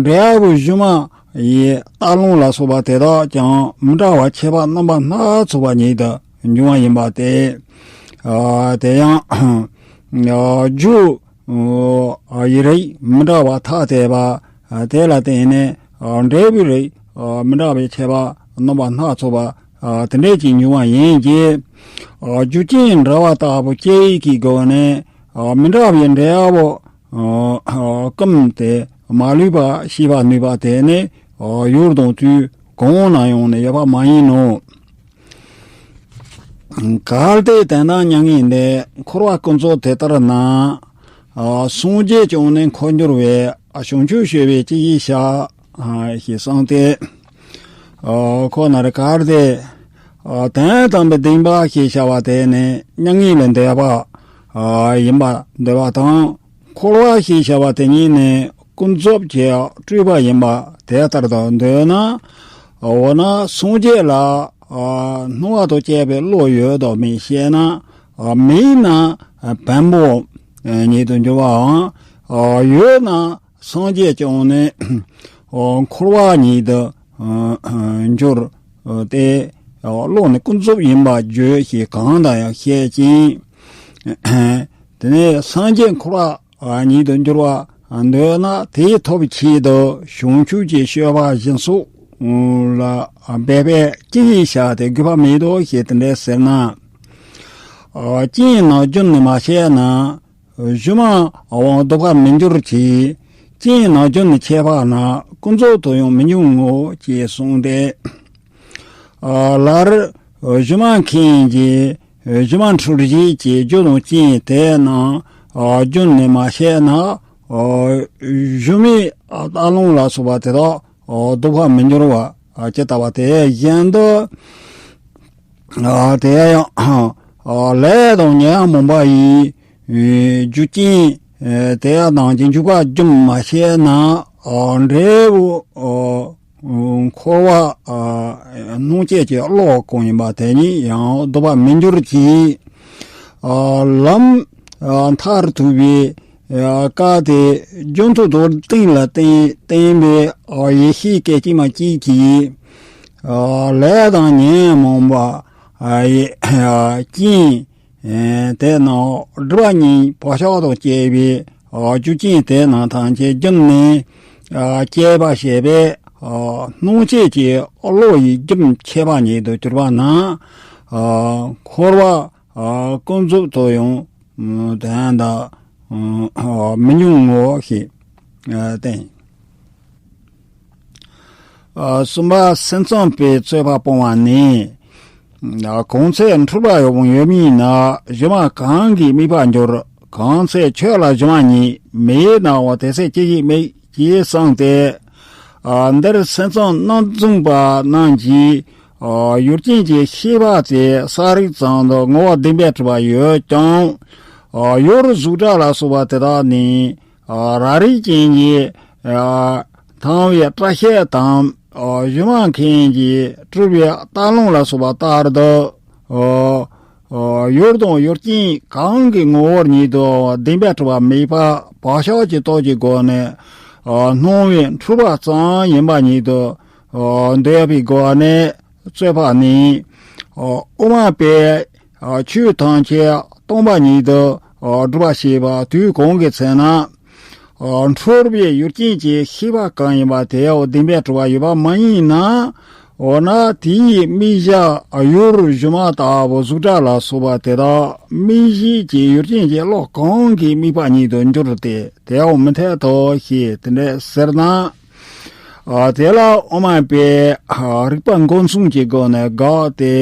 འབྲས་བུ་གཞུ་མ་ ཡི་རྟ་ལུང་ལ་སོགས་པ་དེ་དག་ཀྱང་མི་འདྲ་བ་ཁྱད་པར་རྣམ་པ་སྣ་ཚོགས་པ་ཉིད་དུ་འབྱུང་བ་ཡིན་པ་སྟེ། ཨ་དེ་ཡང་། ཨ་རྒྱུ། ཨ་ཡི་རིགས་མི་འདྲ་བ་ཐ་དད་པ། ཨ་དེ་ལ་བརྟེན་ནས་ཨ་འབྲས་བུའི་རིགས་ཨ་མི་འདྲ་བའི་ཁྱད་པར་རྣམ་པ་སྣ་ཚོགས་པ་ཨ་དེ་འདྲས་ཀྱིས་འབྱུང་བ་ཡིན་གྱི། ཨ་རྒྱུ་རྐྱེན་འདྲ་བ་ལྟ་བུ་སྐྱེ་ཡི་གི་སྒོ་ནས་ཨ་མི་འདྲ་བའི་འབྲས་བུ་ཨ་ཨ་ཀུན་ཏུ་མ་ལུས་པ་ཤེས་པར་ནུས་པ་དེ་ནི་ཨ་ཡུལ་དང་དུས་གང་ན་ཡང་ནི་ཡོད་པ་མ་ཡིན་ནོ། གལ་ཏེ་དེ་ན་མྱ་ངན་འདས་འཁོར་བ་ཀུན་རྫོབ་དེ་ལྟར་ན། ཨ་སངས་རྒྱས་ཀྱང་ནི་འཁོར་འགྱུར་བའི་ཨ་བྱང་ཆུབ་སྤྱོད་པའི་སྤྱི་ཡི་ཤ་ཨ་ཞེས་གསུངས་ཏེ། ཨ་ཁོ་ན་རེ་གལ་ཏེ་ཨ་དོན་དམ་པའི་བདེན་པ་ཞེས་བྱ་བ་དེ་ནི་མྱ་ངན་ལས་འདས་པ་ཨ་ཡིན་པ་འདོད་པ་དང་། འཁོར་བ་ཞེས་བྱ་བ་དེ་ཉིད་ནི་ཀུན་རྫོབ་ཀྱི་སྤྲོས་པ་ཡིན་པ་དེ་ལྟར་དུ་འདོད་ན། འོ་ན་སངས་རྒྱས་ལ་ཨ་སྣང་བ་དང་བཅས་པའི་བློ་ཡོད་དམ་མེད་ཤེ་ན། ཨ་མེད་ན་བེམ་པོ་ཉིད་དུ་འགྱུར་བའམ། ཨ་ཡོད་ན་སངས་རྒྱས་ཀྱང་ནི་ཨ་འཁོར་བ་ཉིད་དུ་ཨ་འགྱུར་ཏེ། ཨ་བློ་ནི་ཀུན་རྫོབ་ཡིན་པར་བརྗོད་ཅེས་གང་དང་ཡང་བཤད་ཅིང་། དེ་ནས་སངས་རྒྱས་འཁོར་བ་ཉིད་དུ་འགྱུར་བ་འདོད་ན། དེ་ཐོབ་ཆེད་དུ་བྱང་ཆུབ་ཀྱི་སྤྱོད་པ་སྦྱིན་སོགས་ལ་འབད་པས་ཅི་ཡིས་བྱ་སྟེ་དགོས་པ་མེད་དོ་ཞེས་དེ་འདྲ་ཟེར་ན། ཨ་རྐྱེན་ནི་རྒྱུ་ནི་མ་བཤད་ན། གཞུ་མ་འོང་ལྡོག་པར་མི་འགྱུར་གྱི། རྐྱེན་ནི་རྒྱུ་ནི་ཆད་པ་ན། ཀུན་རྫོབ་ཏུ་ཡང་མི་འབྱུང་ངོ་ཞེས་གསུངས་ཏེ། ཨ་ལར་གཞུ་མ་མཁན་གྱིས་གཞུ་མ་འཁྲུལ་བྱེད་ཀྱི་རྒྱུ་དང་རྐྱེན་དེ་རྣམས་ཨ་རྒྱུ་ནི་མ་བཤད་ན། ཨ་གཞུ་མའི་ཨ་རྟ་ལུང་ལ་སོགས་པ་དེ་དག་ཨ་ལྡོག་པར་མི་འགྱུར་བ་ཨ་ཇི་ལྟ་བ་དེ་བཞིན་དུ། ཨ་དེ་ཡང་ཨ་ལས་དང་ཉོན་མོངས་པ་ཡི་ཨེ་རྒྱུ་རྐྱེན་ཨེ་དེ་ཡང་ནང་གི་འཇུག་པ་རྒྱུན་མ་ཆད་ན། ཨ་འབྲས་བུ་ཨ་འཁོར་བ་ཨ་སྣང་བྱེད་ཀྱི་བློ་གང་ཡིན་པ་དེ་ཉིད་ཡང་ལྡོག་པར་མི་འགྱུར་གྱི། ཨ་ལམ་ཨ་མཐར་ཐུག་པའི་ཨ་བཀའ་དེ་རྒྱུན་དུ་རྡོར་གཏན་ལ་བརྟེན་བརྟེན་པའི་ཨ་ཡེ་ཤེས་སྐད་ཅིག་མ་གཅིག་གིས་ཨ་ལས་དང་ཉོན་མོངས་པ་ཨ་ཡི་ཨ་རྐྱེན་ཨེ་དེ་རྣམས་སྒྲིབ་པ་གཉིས་བག་ཆགས་དང་བཅས་པའི་ཨ་རྒྱུ་རྐྱེན་དེ་རྣམས་ཐམས་ཅད་རྒྱུན་ནས་ཨ་སྐྱེད་པ་བྱས་པས་ཨ་སྣང་བྱེད་ཀྱི་བློ་ཡི་རྒྱུན་ཆད་པ་ཉིད་དུ་གྱུར་པ་ན། ཨ་འཁོར་བ་ཨ་ཀུན་རྫོབ་ཏུ་ཡང་དོན་དམ་ཨ་མི་འབྱུང་ངོ་ཞེས་ཨ་བསྟན། ཨ་གསུམ་པ་སེམས་ཙམ་པའི་རྩོད་པ་སྤོང་བ་ནི། ཨ་གང་ཚེ་འཁྲུལ་པ་ཡོད་ཡོད་མིན་ན། གཞུ་མ་གང་གིས་དམིགས་པར་འགྱུར། གང་ཚེ་ཆོས་ལ་གཞུ་མ་ཉིད། མེད་ནའང་དེ་ཚེ་ཅི་ཞིག་དམིགས། ཅེས་གསུངས་ཏེ། ཨ་འདིར་སེམས་ཙམ་རྣམ་རྫུན་པ་རྣམས་ཀྱིས་ཨ་ཡུལ་ཅན་གྱི་ཤེས་པ་དེ་གསལ་རིག་ཙམ་དུ་ངོ་བོ་བདེན་པར་གྲུབ་པ་ཡོད་ཀྱང་། ཨ་ཡུལ་གཟུགས་སྒྲ་ལ་སོགས་པ་དེ་དག་ནི། ཨ་རབ་རིབ་ཅན་གྱི་ཨ་དང་བའི་སྐྲ་ཤད་དམ། ཨ་གཞུ་མ་མཁན་གྱིས་སྤྲུལ་པའི་རྟ་ལུང་ལ་སོགས་པ་ལྟར་དུ། ཨ་ཨ་ཡུལ་དང་ཡུལ་ཅན་གང་གི་ངོ་བོ་ཉིད་དུ་བདེན་པར་གྲུབ་པ་མེད་པ་བག་ཆགས་ཀྱི་སྟོབས་ཀྱི་སྒོ་ནས་ཨ་སྣང་བའི་འཁྲུལ་པ་ཙམ་ཡིན་པ་ཉིད་དུ་ཨ་འདོད་པའི་སྒོ་ནས་རྩོད་པ་ནི། ཨ་དབུ་མ་པས་ཨ་ཆོས་ཐམས་ཅད་སྟོང་པ་ཉིད་དུ་ཨ་སྒྲུབ་པར་བྱེད་པ་དུས་གང་གི་ཚེ་ན། ཨ་འཁྲུལ་པའི་ཡུལ་ཅན་གྱི་ཤེས་པ་གང་ཡིན་པ་དེའོ་བདེན་པར་གྲུབ་པ་ཡོད་པ་མ་ཡིན་ན། འོ་ན་དེའི་དམིགས་བྱ་ཨ་ཡུལ་གཞུ་མ་ལྟ་བུ་གཟུགས་སྒྲ་ལ་སོགས་པ་དེ་དག་དམིགས་བྱེད་ཀྱི་ཡུལ་ཅན་གྱི་བློ་གང་གིས་དམིགས་པ་ཉིད་དུ་འགྱུར་ཏེ་དེའོ་མི་འཐད་དོ་ཞེས་དེ་འདྲ་ཟེར་ན། ཨ་དེ་ལ་དབུ་མ་པས་ཨ་རིགས་པ་མགོ་མཚུངས་ཀྱི་སྒོ་ནས་དགག་སྟེ།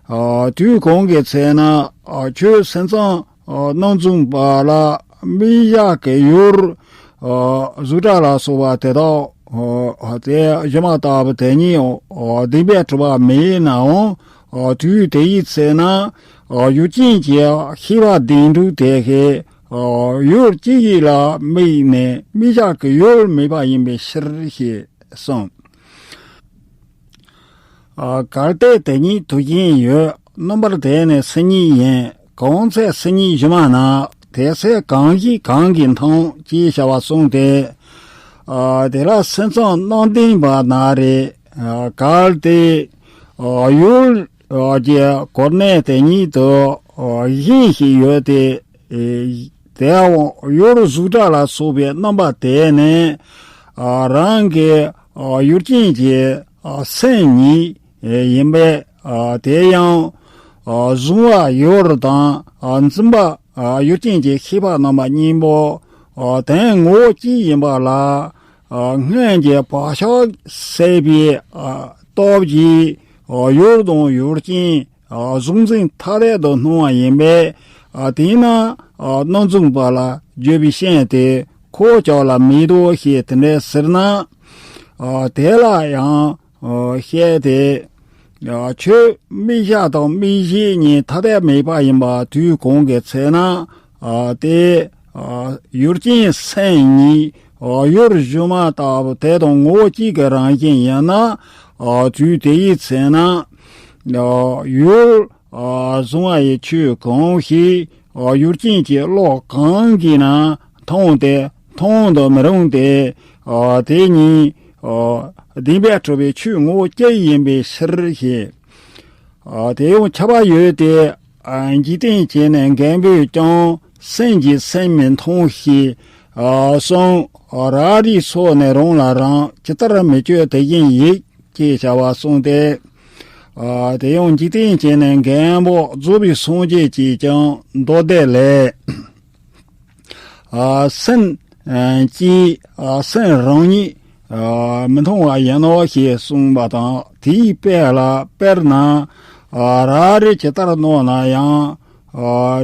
ཨ་དུས་གང་གི་ཚེ་ན་ཨ་ཆོས་སེམས་ཙམ་ཨ་རྣམ་རྫུན་པ་ལ་དམིགས་བྱ་གི་ཡུལ་ཨ་གཟུགས་སྒྲ་ལ་སོགས་པ་དེ་དག་ཨ་དེ་གཞུ་མ་ལྟ་བུ་དེ་ཉིད་ཨ་བདེན་པར་གྲུབ་པ་མེད་ནའང་། ཨ་དུས་དེ་ཡི་ཚེ་ན་ཨ་ཡུལ་ཅན་གྱི་ཤེས་པ་བདེན་གྲུབ་དེ་ཞིག་ཨ་ཡུལ་གཅིག་ཡིན་ལ་དམིགས་ནས་དམིགས་བྱ་གི་ཡུལ་མེད་པ་ཡིན་པའི་ཕྱིར་ཞེས་གསུངས། ཨ་གལ་ཏེ་དེ་ཉིད་དུ་ཡིན་ཡོད་རྣམ་པར་དེ་ནི་སེམས་ཉིད་ཡིན། གང་ཚེ་སེམས་ཉིད་གཞུ་མ་ན། དེ་ཚེ་གང་ཞིག་གང་གིས་མཐོང་། ཅེས་བྱ་བ་གསུངས་ཏེ། དེ་ལ་སེམས་ཙམ་རྣམ་བདེན་པ་ན་རེ། གལ་ཏེ་ཡུལ་གྱི་གོ་གནས་དེ་ཉིད་དུ་གཞན་ཞིག་ཡོད་དེ། དེའང་ཡུལ་གཟུགས་སྒྲ་ལ་སོགས་པའི་རྣམ་པ་དེ་ནི་རང་གི་ཡུལ་ཅན་གྱི་སེམས་ཉིད་ཡིན་པས། དེ་ཡང་གཟུང་བ་ཡུལ་དང་འཛིན་པ་ཡུལ་ཅན་གྱི་ཤེས་པ་རྣམ་པ་གཉིས་པོ་དོན་ངོ་བོ་གཅིག་ཡིན་པ་ལ། སྔོན་གྱི་བག་ཆགས་ཟད་པའི་སྟོབས་ཀྱིས་ཡུལ་དང་ཡུལ་ཅན་གཟུགས་འཛིན་ཐ་དད་དུ་སྣང་བ་ཡིན་པས། དེས་ན་རྣམ་རྫུན་པ་ལ་བརྗོད་པའི་ཤིང་དེ་ཁོ་ཅག་ལ་མེད་དོ་ཞེས་དེ་འདྲ་ཟེར་ན། དེ་ལ་ཡང་བཤད་དེ། ཆོས་དམིགས་བྱ་དང་དམིགས་གཞི་གཉིས་ཐ་དད་མེད་པ་ཡིན་པ་དུས་གང་གི་ཚེ་ན། དེ་ཡུལ་ཅན་སེམས་ཉིད་ཡུལ་སྒྱུ་མ་ལྟ་བུ་དེ་དང་ངོ་བོ་གཅིག་གི་རང་བཞིན་ཡིན་ན། དུས་དེ་ཡི་ཚེ་ན་ཡུལ་གཟུང་བ་ཡི་ཆོས་གང་ཞིག་ཡུལ་ཅན་གྱི་བློ་གང་གིས་ན་མཐོང་སྟེ་མཐོང་དུ་མི་རུང་སྟེ། དེ་ཉིད་བདེན་པས་གྲུབ་པའི་ཆོས་ངོ་བོ་གཅིག་ཡིན་པའི་ཕྱིར་ཞེས། དེ་ཡང་ཁྱབ་པ་ཡོད་དེ། འཇིག་རྟེན་བྱས་ནས་མགོན་པོས་ཀྱང་སེམས་ཀྱིས་སེམས་མི་མཐོང་ཞེས་གསུངས། རང་རིག་སོགས་ནི་རང་ལ་རང་། ཇི་ལྟར་མི་བསྐྱོད་དེ་བཞིན་ཡིད། ཅེས་བྱ་བ་གསུངས་ཏེ། དེ་ཡང་འཇིག་རྟེན་བྱས་ནས་མགོན་པོ་རྫོགས་པའི་སངས་རྒྱས་ཀྱིས་ཀྱང་མདོ་སྡེ་ལས། སེམས་ཀྱིས་སེམས་རང་ཉིད་མི་མཐོང་བ་ཡིན་ནོ་ཞེས་གསུངས་པ་དང་། དེའི་དཔེ་ལ་དཔེར་ན་ར་རི་ཇི་ལྟར་རྣོ་ན་ཡང་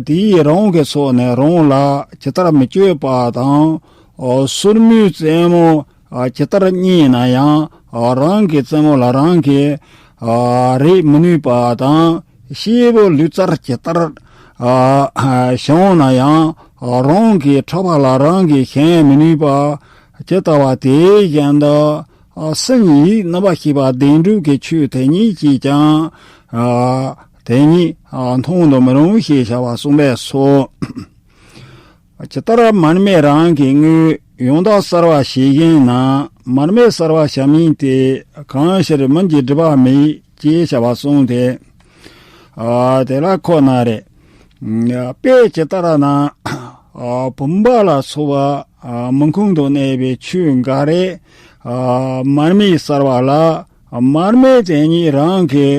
དེའི་རང་གི་ཕྱོགས་ནས་རང་ལ་ཇི་ལྟར་མི་བསྐྱོད་པ་དང་། སོར་མོའི་རྩེ་མོ་ཇི་ལྟར་རྙེད་ན་ཡང་རང་གི་རྩེ་མོ་ལ་རང་གིས་རེག་མི་ནུས་པ་དང་། སྐྱེས་བུ་ལུས་རྩལ་ཇི་ལྟར་བྱུང་ན་ཡང་རང་གི་ཕྲག་པ་ལ་རང་གིས་བྱིན་མི་ནུས་པ་ཇི་ལྟ་བ་དེ་བཞིན་དུ། སེམས་ཡིད་རྣམ་པར་ཤེས་པ་བདེན་གྲུབ་ཀྱི་ཆོས་དེ་ཉིད་ཀྱིས་ཀྱང་དེ་ཉིད་མཐོང་དུ་མི་རུང་ཞེས་བྱ་བ་གསུངས་པས་སོ། ཇི་ལྟར་མར་མེ་རང་གི་དངོས་ཡང་དག་གསལ་བར་བྱེད་བཞིན་ན། མར་མེ་གསལ་བར་བྱ་མིན་ཏེ། གང་ཕྱིར་མིན་གྱི་སྒྲིབ་པ་མེད། ཅེས་བྱ་བ་གསུངས་ཏེ། དེ་ལ་ཁོ་ན་རེ། དཔེ་ཇི་ལྟར་ན། བུམ་པ་ལ་སོགས་པ་མུན་ཁུང་དུ་གནས་པའི་ཆོས་འགའ་རེ། མར་མེ་གསལ་བ་ལ། མར་མེ་དེ་ཉིད་རང་གི་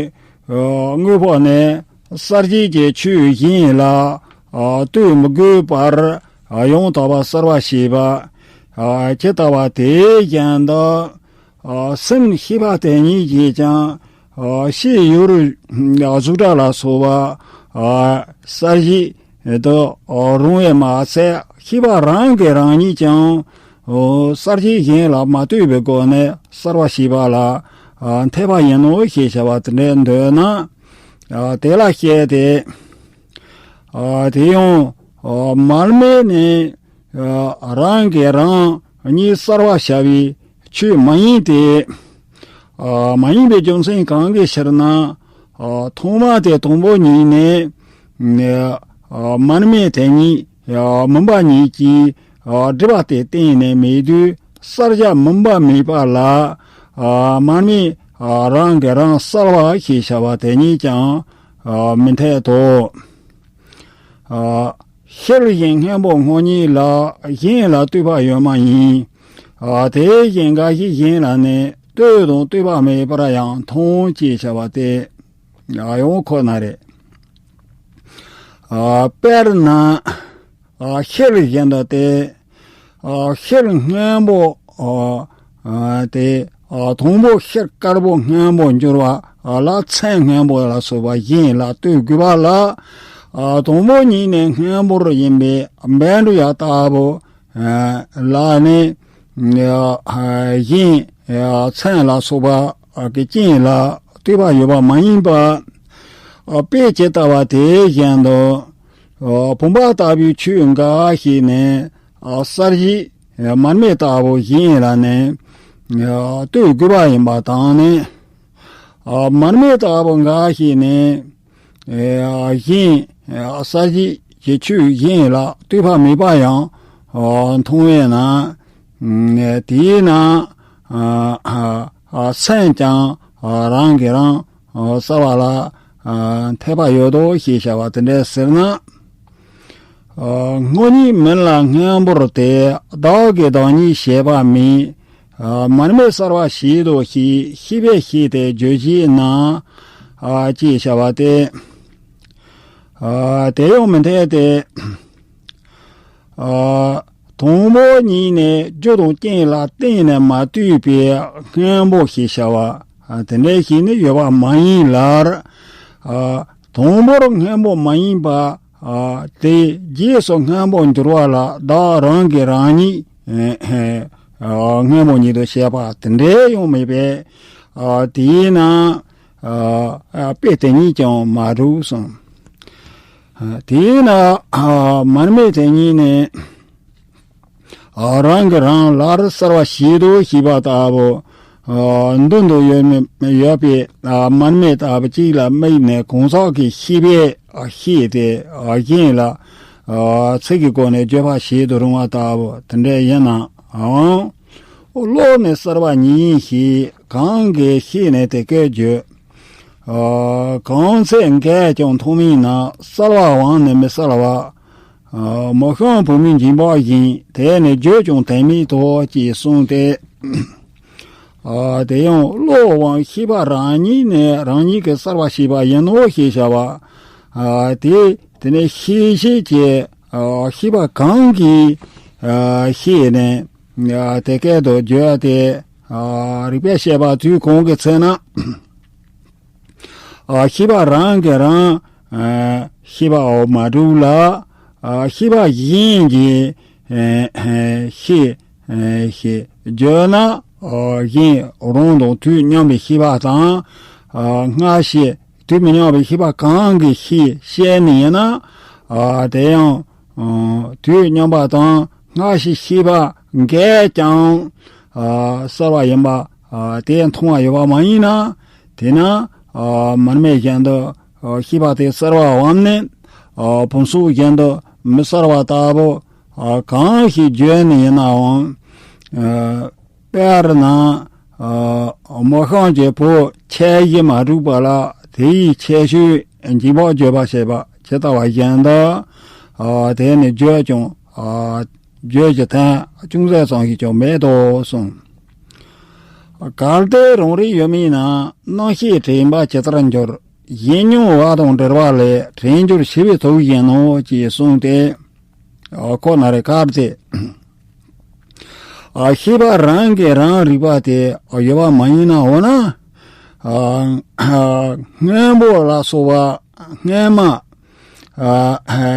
དངོས་པོ་ནི་གསལ་བྱེད་ཀྱི་ཆོས་གཞན་ལ་ལྟོས་མི་དགོས་པར་ཡང་དག་པར་གསལ་བར་བྱེད་པ་ཇི་ལྟ་བ་དེ་བཞིན་དུ། སེམས་ཤེས་པ་དེ་ཉིད་ཀྱིས་ཀྱང་ཤེས་ཡུལ་གཟུགས་སྒྲ་ལ་སོགས་པ་གསལ་བྱེད་དུ་རུང་བས་མ་ཟད། ཤེས་པ་རང་གིས་རང་ཉིད་ཀྱང་གསལ་བྱེད་གཞན་ལ་མ་ལྟོས་པའི་སྒོ་ནས་གསལ་བར་བྱེད་པ་ལ་འཐད་པ་ཡིན་ནོ་ཞེས་བྱ་བ་དེ་འདྲའི་འདོད་ན། དེ་ལ་བཤད་དེ། དེ་ཡང་མར་མེ་ནི་རང་གིས་རང་ཉིད་གསལ་བར་བྱ་བའི་ཆོས་མ་ཡིན་ཏེ། མ་ཡིན་པའི་རྒྱུ་མཚན་གང་གི་ཕྱིར་ན། ཐོག་མ་དེ་དང་པོ་ཉིད་ནས། མར་མེ་དེ་ཉིད་མུན་པ་ཉིད་ཀྱིས་སྒྲིབ་པ་དེ་གཏན་ནས་མེད་དུས། གསལ་བྱ་མུན་པ་མེད་པ་ལ་མར་མེ་རང་གིས་རང་གསལ་བ་ཞེས་བྱ་བ་དེ་ཉིད་ཀྱང་མི་འཐད་དོ། ཤེལ་བཞིན་སྔོན་པོ་སྔོ་ཉིད་ལ། གཞན་ལ་ལྟོས་པ་ཡོད་མ་ཡིན། དེ་བཞིན་འགའ་ཞིག་གཞན་ལ་ནི། ལྟོས་དང་ལྟོས་པ་མེད་པར་ཡང་མཐོང་ཅེས་བྱ་བ་སྟེ། ཡང་ཁོ་ན་རེ། དཔེར་ན། ཤེལ་བཞིན་དུ་སྟེ། ཤེལ་སྔོན་པོ། དེ། དང་པོ་ཤེལ་དཀར་པོ་སྔོན་པོ་འགྱུར་བ་ལ་ཚོན་སྔོན་པོ་ལ་སོགས་པ་གཞན་ལ་ལྟོས་དགོས་པ་ལ། དང་པོ་ཉིད་ནས་སྔོན་པོར་ཡིན་པའི་བཻ་ཌཱུརྱ་ལྟ་བུ་ལ་ནི། གཞན་ཚོན་ལ་སོགས་པ་གི་རྐྱེན་ལ་ལྟོས་པ་ཡོད་པ་མ་ཡིན་པ། དཔེ་ཇི་ལྟ་བ་དེ་བཞིན་དུ། བུམ་པ་ལྟ་བུའི་ཆོས་འགའ་ཞིག་ནི། གསལ་བྱེད་མར་མེ་ལྟ་བུ་གཞན་ལ་ནི། ལྟོས་དགོས་པ་ཡིན་པ་དང་ནི། མར་མེ་ལྟ་བུ་འགའ་ཞིག་ནི། གཞན་གསལ་བྱེད་ཀྱི་ཆོས་གཞན་ལ་ལྟོས་པ་མེད་པ་ཡང་མཐོང་བས་ན། དེས་ན་སེམས་ཀྱང་རང་གིས་རང་གསལ་བ་ལ་འཐད་པ་ཡོད་དོ་ཞེས་བྱ་བ་དེ་འདྲ་ཟེར་ན། སྔོ་ཉིད་མིན་ལ་སྔོན་པོར་ཐལ། བདག་གི་བདག་ཉིད་ཤེས་པ་མེད། མར་མེ་གསལ་བ་བྱེད་དོ་ཞེས། ཤེས་པས་ཤེས་ཏེ་བརྗོད་བྱས་ན། ཅེས་བྱ་བ་སྟེ། དེ་ཡང་མི་འཐད་དེ། དང་པོ་ཉིད་ནས་རྒྱུ་དང་རྐྱེན་ལ་བརྟེན་ནས་མ་བཏུས་པའི་སྔོན་པོ་ཞེས་བྱ་བ་དེ་འདྲ་ཞིག་ནི་ཡོད་པ་མ་ཡིན་ལ། དང་པོར་སྔོན་པོ་མ་ཡིན་པ། དེ་རྗེས་སུ་སྔོན་པོར་འགྱུར་བ་ལ་བདག་རང་གིས་རང་ཉིད་སྔོན་པོ་ཉིད་དུ་བྱས་པ་དེ་འདྲ་ཡང་མེད་པས། དེས་ན་དཔེ་དེ་ཉིད་ཀྱང་མ་གྲུབ་གསུངས། དེས་ན་མར་མེ་དེ་ཉིད་ནི། རང་གིས་རང་ལ་གསལ་བར་བྱེད་དོ་ཞེས་པ་ལྟ་བུ། མདུན་དུ་ཡོད་མི་ཡོད་པའི་མར་མེ་ལྟ་བུ་གཅིག་ལ་དམིགས་ནས་གང་ཟག་གི་ཤེས་པས་ཤེས་ཏེ་གཞན་ལ་ཚིག་གི་སྒོ་ནས་བརྗོད་པ་བྱེད་དུ་རུང་བ་ལྟ་བུ་དེ་འདྲ་ཡིན་ནའང་། བློ་ནི་གསལ་བ་ཉིད་ཡིན་ཞེས་གང་གིས་ཤེས་ནས་དེ་སྐད་བརྗོད། གང་ཚེ་འགས་ཀྱང་མཐོང་མིན་ན། གསལ་བའམ་ནི་མི་གསལ་བ། མི་ཤེས་བུད་མེད་འགྱིང་བག་བཞིན། དེ་ནི་བརྗོད་ཀྱང་དོན་མེད་དོ་ཅེས་གསུངས་ཏེ། དེ་ཡང་བློའམ་ཤེས་པ་རང་ཉིད་ནས་རང་ཉིད་ཀྱིས་གསལ་བར་བྱས་པ་ཡིན་ནོ་ཞེས་བྱ་བ། དེ་དེ་ནས་ཤེས་བྱེད་ཀྱི་ཤེས་པ་གང་གིས་ཤེས་ནས་དེ་སྐད་དུ་བརྗོད་དེ། རིགས་པས་དཔྱད་པ་དུས་གང་གི་ཚེ་ན། ཤེས་པ་རང་གིས་རང་ཤེས་པའོ་མ་གྲུབ་ལ། ཤེས་པ་གཞན་གྱིས་ཤེས་ཤེས་བརྗོད་ན། གཞན་རང་དང་དུས་མཉམ་པའི་ཤེས་པ་དང་། སྔ་ཕྱི་དུས་མི་མཉམ་པའི་ཤེས་པ་གང་གིས་ཤེས་ཤེས་ནི་ཡིན་ན། དེ་ཡང་དུས་མཉམ་པ་དང་སྔ་ཕྱི་ཤེས་པ་འགས་ཀྱང་གསལ་བ་ཡིན་པ། དེ་མཐོང་བ་ཡོད་པ་མ་ཡིན་ན། དེས་ན་མར་མེ་བཞིན་དུ་ཤེས་པ་དེ་གསལ་བའམ་ནི་ཕུང་སོགས་བཞིན་དུ་མི་གསལ་བ་ལྟ་བུ་གང་ཞིག་བརྗོད་ནི་ཡིན་ནའང་། དཔེར་ན། མི་ཤེས་ཀྱི་བུ་ཁྱད་གཞི་མ་གྲུབ་པ་ལ་དེ་ཡི་ཁྱད་ཆོས་འགྱིང་བག་བརྗོད་པར་བྱེད་པ་ཇི་ལྟ་བ་བཞིན་དུ། དེ་ནི་བརྗོད་ཀྱང་། བརྗོད་ཀྱི་དོན་ཅུང་ཟད་ཙམ་ཞིག་ཀྱང་མེད་དོ་གསུངས། གལ་ཏེ་རང་རིག་ཡོད་མིན་ན། རྣམ་ཤེས་དྲན་པ་ཇི་ལྟར་འགྱུར། གཞན་མྱོང་བ་དང་བྲལ་བ་ལས། དྲན་འགྱུར་ཤེས་པའི་དུག་བཞིན་ནོ་ཅེས་གསུངས་ཏེ། ཁོ་ན་རེ་གལ་ཏེ། ཤེས་པ་རང་གིས་རང་རིག་པ་དེ་ཡོད་པ་མ་ཡིན་ན། འོ་ན། སྔོན་པོ་ལ་སོགས་པ་སྔོན་མ།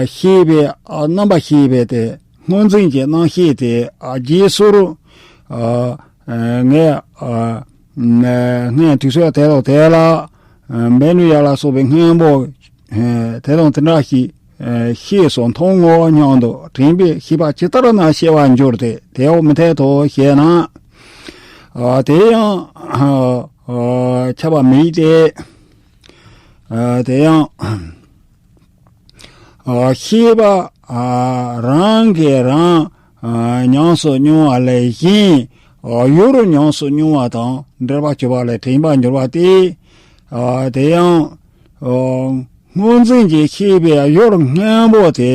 ཤེས་པའི་རྣམ་པ་ཤེས་པའི་དེ་སྔོ་འཛིན་གྱི་རྣམ་ཤེས་དེ་རྗེས་སོར། ངས་སྔོན་དུས་ཚོད་དེ་དང་དེ་ལ་འབད་ནུས་ཡ་ལ་སོགས་པའི་སྔོན་པོ་དེ་དང་དེ་འདྲ་ཞིག་ཤེས་སོ་མཐོང་ངོ་སྙམ་དུ་དྲན་པའི་ཤེས་པ་ཇི་ལྟར་ན་སྐྱེ་བར་འགྱུར་ཏེ། དེའོ་མི་འཐད་དོ་ཞེ་ན། དེ་ཡང་ཁྱབ་པ་མེད་དེ། དེ་ཡང་། ཤེས་པ་རང་གིས་རང་ཉམས་སུ་མྱོང་བ་ལས་གཞན་ཡུལ་ཉམས་སུ་མྱོང་བ་དང་འབྲེལ་བར་གྱུར་པ་ལས་དྲན་པར་འགྱུར་བ་སྟེ། དེ་ཡང་སྔོ་འཛིན་གྱི་ཤེས་པའི་ཡུལ་སྔོན་པོ་དེ།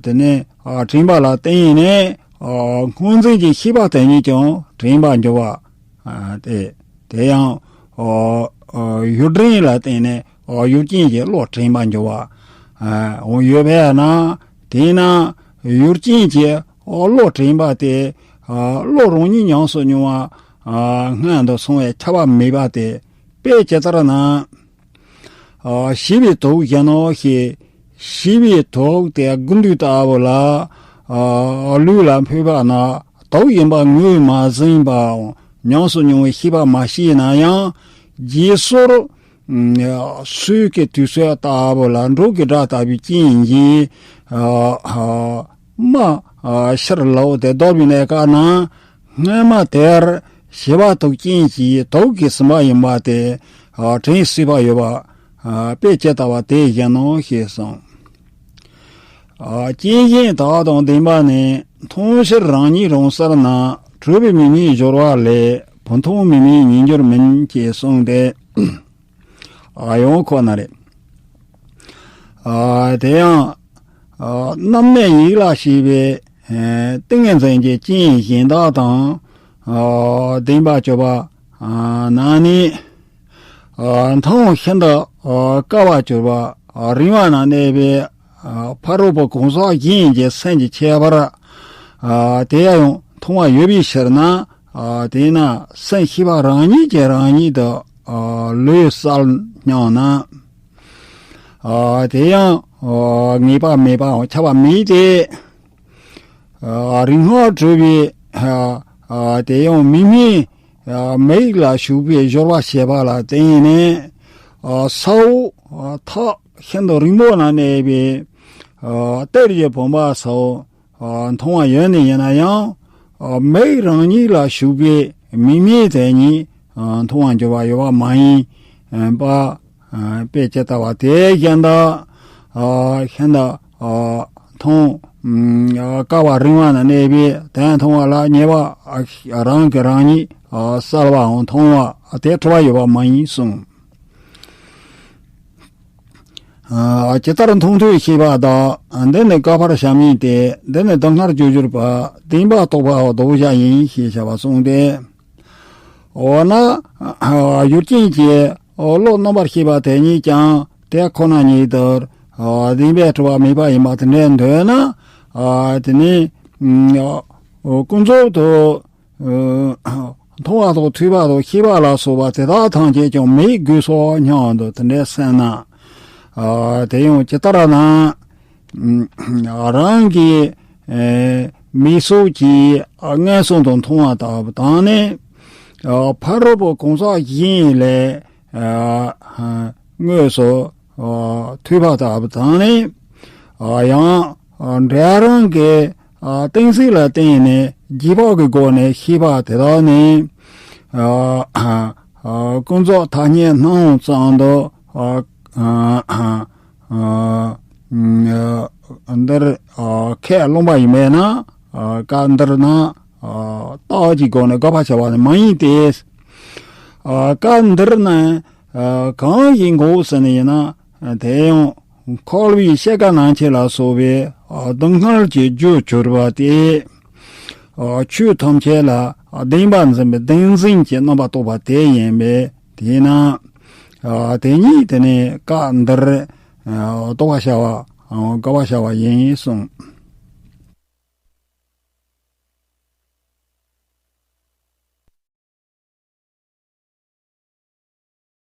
དེ་ནས་དྲན་པ་ལ་བརྟེན་ནས་སྔོ་འཛིན་གྱི་ཤེས་པ་དེ་ཉིད་ཀྱང་དྲན་པར་འགྱུར་བ། དེ་དེ་ཡང་ཡུལ་དྲན་ལ་བརྟེན་ནས་ཡུལ་ཅན་གྱི་བློ་དྲན་པར་འགྱུར་བ་ཡོད་པས་ན། དེས་ན་ཡུལ་ཅན་གྱི་བློ་དྲན་པ་དེ་བློ་རང་ཉིད་ཉམས་སུ་མྱོང་བ་སྔོན་དུ་སོང་བས་ཁྱབ་པ་མེད་པ་སྟེ། དཔེ་ཇི་ལྟར་ན། ཤེས་པའི་དུག་བཞིན་ནོ་ཞེས། ཤེས་པའི་དུག་དེ་དགུན་དུས་ལྟ་བུ་ལ། ལུས་ལ་ཕོག་པ་ན་དུག་ཡིན་པ་ངོས་མ་ཟིན་པའམ་ཉམས་སུ་མྱོང་བའི་ཤེས་པ་མ་སྐྱེས་ན་ཡང་། རྗེས་སོར། སོས་ཀྱི་དུས་ཚོད་ལྟ་བུ་ལ་འབྲོག་གི་སྒྲ་ལྟ་བུའི་རྐྱེན་གྱིས། རྨ་ཕྱིར་ལོག་སྟེ་བརྡབས་པའི་གནས་སྐབས་ན། སྔོན་མ་དེར་ཤེས་པ་དུག་ཅན་གྱི་དུག་གིས་ཟིན་པ་ཡིན་པ་དེ་དྲན་སྲིད་པ་ཡོད་པ། དཔེ་ཇི་ལྟ་བ་དེ་བཞིན་ནོ་ཞེས་གསུངས། ཨ། རྐྱེན་གཞན་དག་དང་ལྡན་པ་ནི། མཐོང་ཕྱིར་རང་ཉིད་རང་གསལ་ན། གྲུབ་པའི་མིག་མིན་སྦྱོར་བ་ལས། བུ་མཐོང་མིག་མིན་ཉིད་སྦྱོར་མིན། ཅེས་གསུངས་ཏེ། ཨ། ཡང་ཁོ་ན་རེ། ཨ། དེ་ཡང་། ཨ། རྣམ་སྨིན་ཡིད་ལ་བྱེད་པའི། ཨ། ཏིང་ངེ་འཛིན་གྱི་རྐྱེན་གཞན་དག་དང་། ཨ། ལྡན་པར་གྱུར་པ། ཨ། ན་ནི། ཨ། མཐོང་ཤིན་ཏུ། ཨ། དཀའ་བར་གྱུར་པ། ཨ། རིང་བ་ན་གནས་པའི། ཨ། ཕ་རོལ་པོ་གང་ཟག་གཞན་གྱི་སེམས་ཀྱི་ཁྱད་པར། ཨ། དེ་ཡང་མཐོང་བ་ཡོད་པའི་ཕྱིར་ན། ཨ། དེས་ན་སེམས་ཤེས་པ་རང་ཉིད་ཀྱིས་རང་ཉིད་དུ། ཨ། ལུས་གསལ་སྙམ་ན། ཨ། དེ་ཡང་། ཨ། ངེས་པ་མེད་པའམ་ཁྱབ་པ་མེད་དེ། ཨ། རིག་སྔགས་གྲུབ་པའི། ཨ། ཨ། དེ་ཡང་མིག་སྨན། ཨ། མིག་ལ་ཞུགས་པའི་སྦྱོར་བ་བྱེད་པ་ལ་བརྟེན་ནས། ཨ། ས་འོག། ཨ། ཐག་ཤིན་ཏུ་རིང་པོ་ན་གནས་པའི། ཨ། གཏེར་གྱི་བུམ་པ་སོགས། ཨ། མཐོང་བ་ཡོད་ནི་ཡིན་ན་ཡང་། ཨ། མིག་རང་ཉིད་ལ་ཞུགས་པའི་མིག་སྨན་དེ་ཉིད། ཨ། མཐོང་བར་འགྱུར་བ་ཡོད་པ་མ་ཡིན། ཨ། པ། ཨ། དཔེ་ཇི་ལྟ་བ་དེ་བཞིན་དུ། ཨ། ཤིན་ཏུ། ཨ། མཐོང་། ཨ། དཀའ་བ་རིང་བ་ན་གནས་པའི་དོན་མཐོང་བ་ལ་ཉེ་བ། ཨ། རང་གིས་རང་ཉིད། ཨ། གསལ་བའམ་མཐོང་བ་དེ་གྲུབ་པ་ཡོད་པ་མ་ཡིན་གསུངས། ཨ། ཇི་ལྟར་མཐོང་ཐོས་ཤེས་པ་དག། ཨ། འདི་ནི་བཀག་པར་བྱ་མིན་ཏེ། འདི་ནི་སྡུག་བསྔལ་རྒྱུར་གྱུར་པ། བདེན་པར་རྟོགས་པའོ་ལྡོག་བྱ་ཡིན། ཞེས་བྱ་བ་གསུངས་ཏེ། འོ་ན། ཨ། ཡུལ་ཅན་གྱི། ཨ། བློ་རྣམ་པར་ཤེས་པ་དེ་ཉིད་ཀྱང་དེ་ཁོ་ན་ཉིད་དུ། ཨ། བདེན་པས་གྲུབ་པ་མེད་པ་ཡིན་པ་དེ་འདྲའི་འདོད་ན། ཨ། དེ་ནི། ཨ། ཀུན་རྫོབ་ཏུ། ཨ། མཐོང་བ་དང་ཐོས་པ་དང་ཤེས་པ་ལ་སོགས་པ་དེ་དག་ཐམས་ཅད་ཀྱང་མེད་དགོས་སོ་སྙམ་དུ་དེ་འདྲའི་སེམས་ན། ཨ། དེ་ཡང་ཇི་ལྟར་ན། ཨ། རང་གི། ཨ། མིག་སོགས་ཀྱིས། ཨ། མངོན་སུམ་དུ་མཐོང་བ་ལྟ་བུ་དང་ནི། ཨ། ཕ་རོལ་པོ་གང་ཟག་གཞན་ལས། ཨ། དངོས་སུ། ཨ། ཐོས་པ་ལྟ་བུ་དང་ནི། ཨ། ཡང་། ཨ། འབྲས་རང་གི། ཨ། གཏན་ཚིགས་ལ་བརྟེན་ནས་རྗེས་དཔག་གི་སྒོ་ནས་ཤེས་པ་དེ་དག་ནི། ཨ། ཨ། ཀུན་རྫོབ་ཐ་སྙད་སྣང་བ་ཙམ་དུ། ཨ། ཨ། ཨ། ཨ། འདིར། ཨ། ཁས་བླངས་པ་ཡིན་མིན་ན། ཨ། སྐབས་འདིར་ན། ཨ། རྟགས་ཀྱི་སྒོ་ནས་དགག་པ་བྱ་བ་ནི་མ་ཡིན་ཏེ། ཨ། སྐབས་འདིར་ན། ཨ། གང་ཡིན་གོ་ཟེར་ནས་ཡིན་ན། དེ་ཡང་འཁོར་བའི་ཤེས་དཀའ་ན་འཆི་ལ་སོགས་པའི། ཨ། སྡུག་བསྔལ་གྱི་རྒྱུར་གྱུར་པ་སྟེ། ཨ། ཆོས་ཐམས་ཅད་ལ། ཨ། བདེན་པར་འཛིན་པའི་བདེན་འཛིན་གྱི་རྣམ་པར་རྟོག་པ་དེ་ཡིན་པས། དེས་ན། ཨ། དེ་ཉིད་དེ་ནི་སྐབས་འདིར། ཨ། རྟོགས་པར་བྱ་བ། ཨ། དགག་པར་བྱ་བ་ཡིན་གསུངས།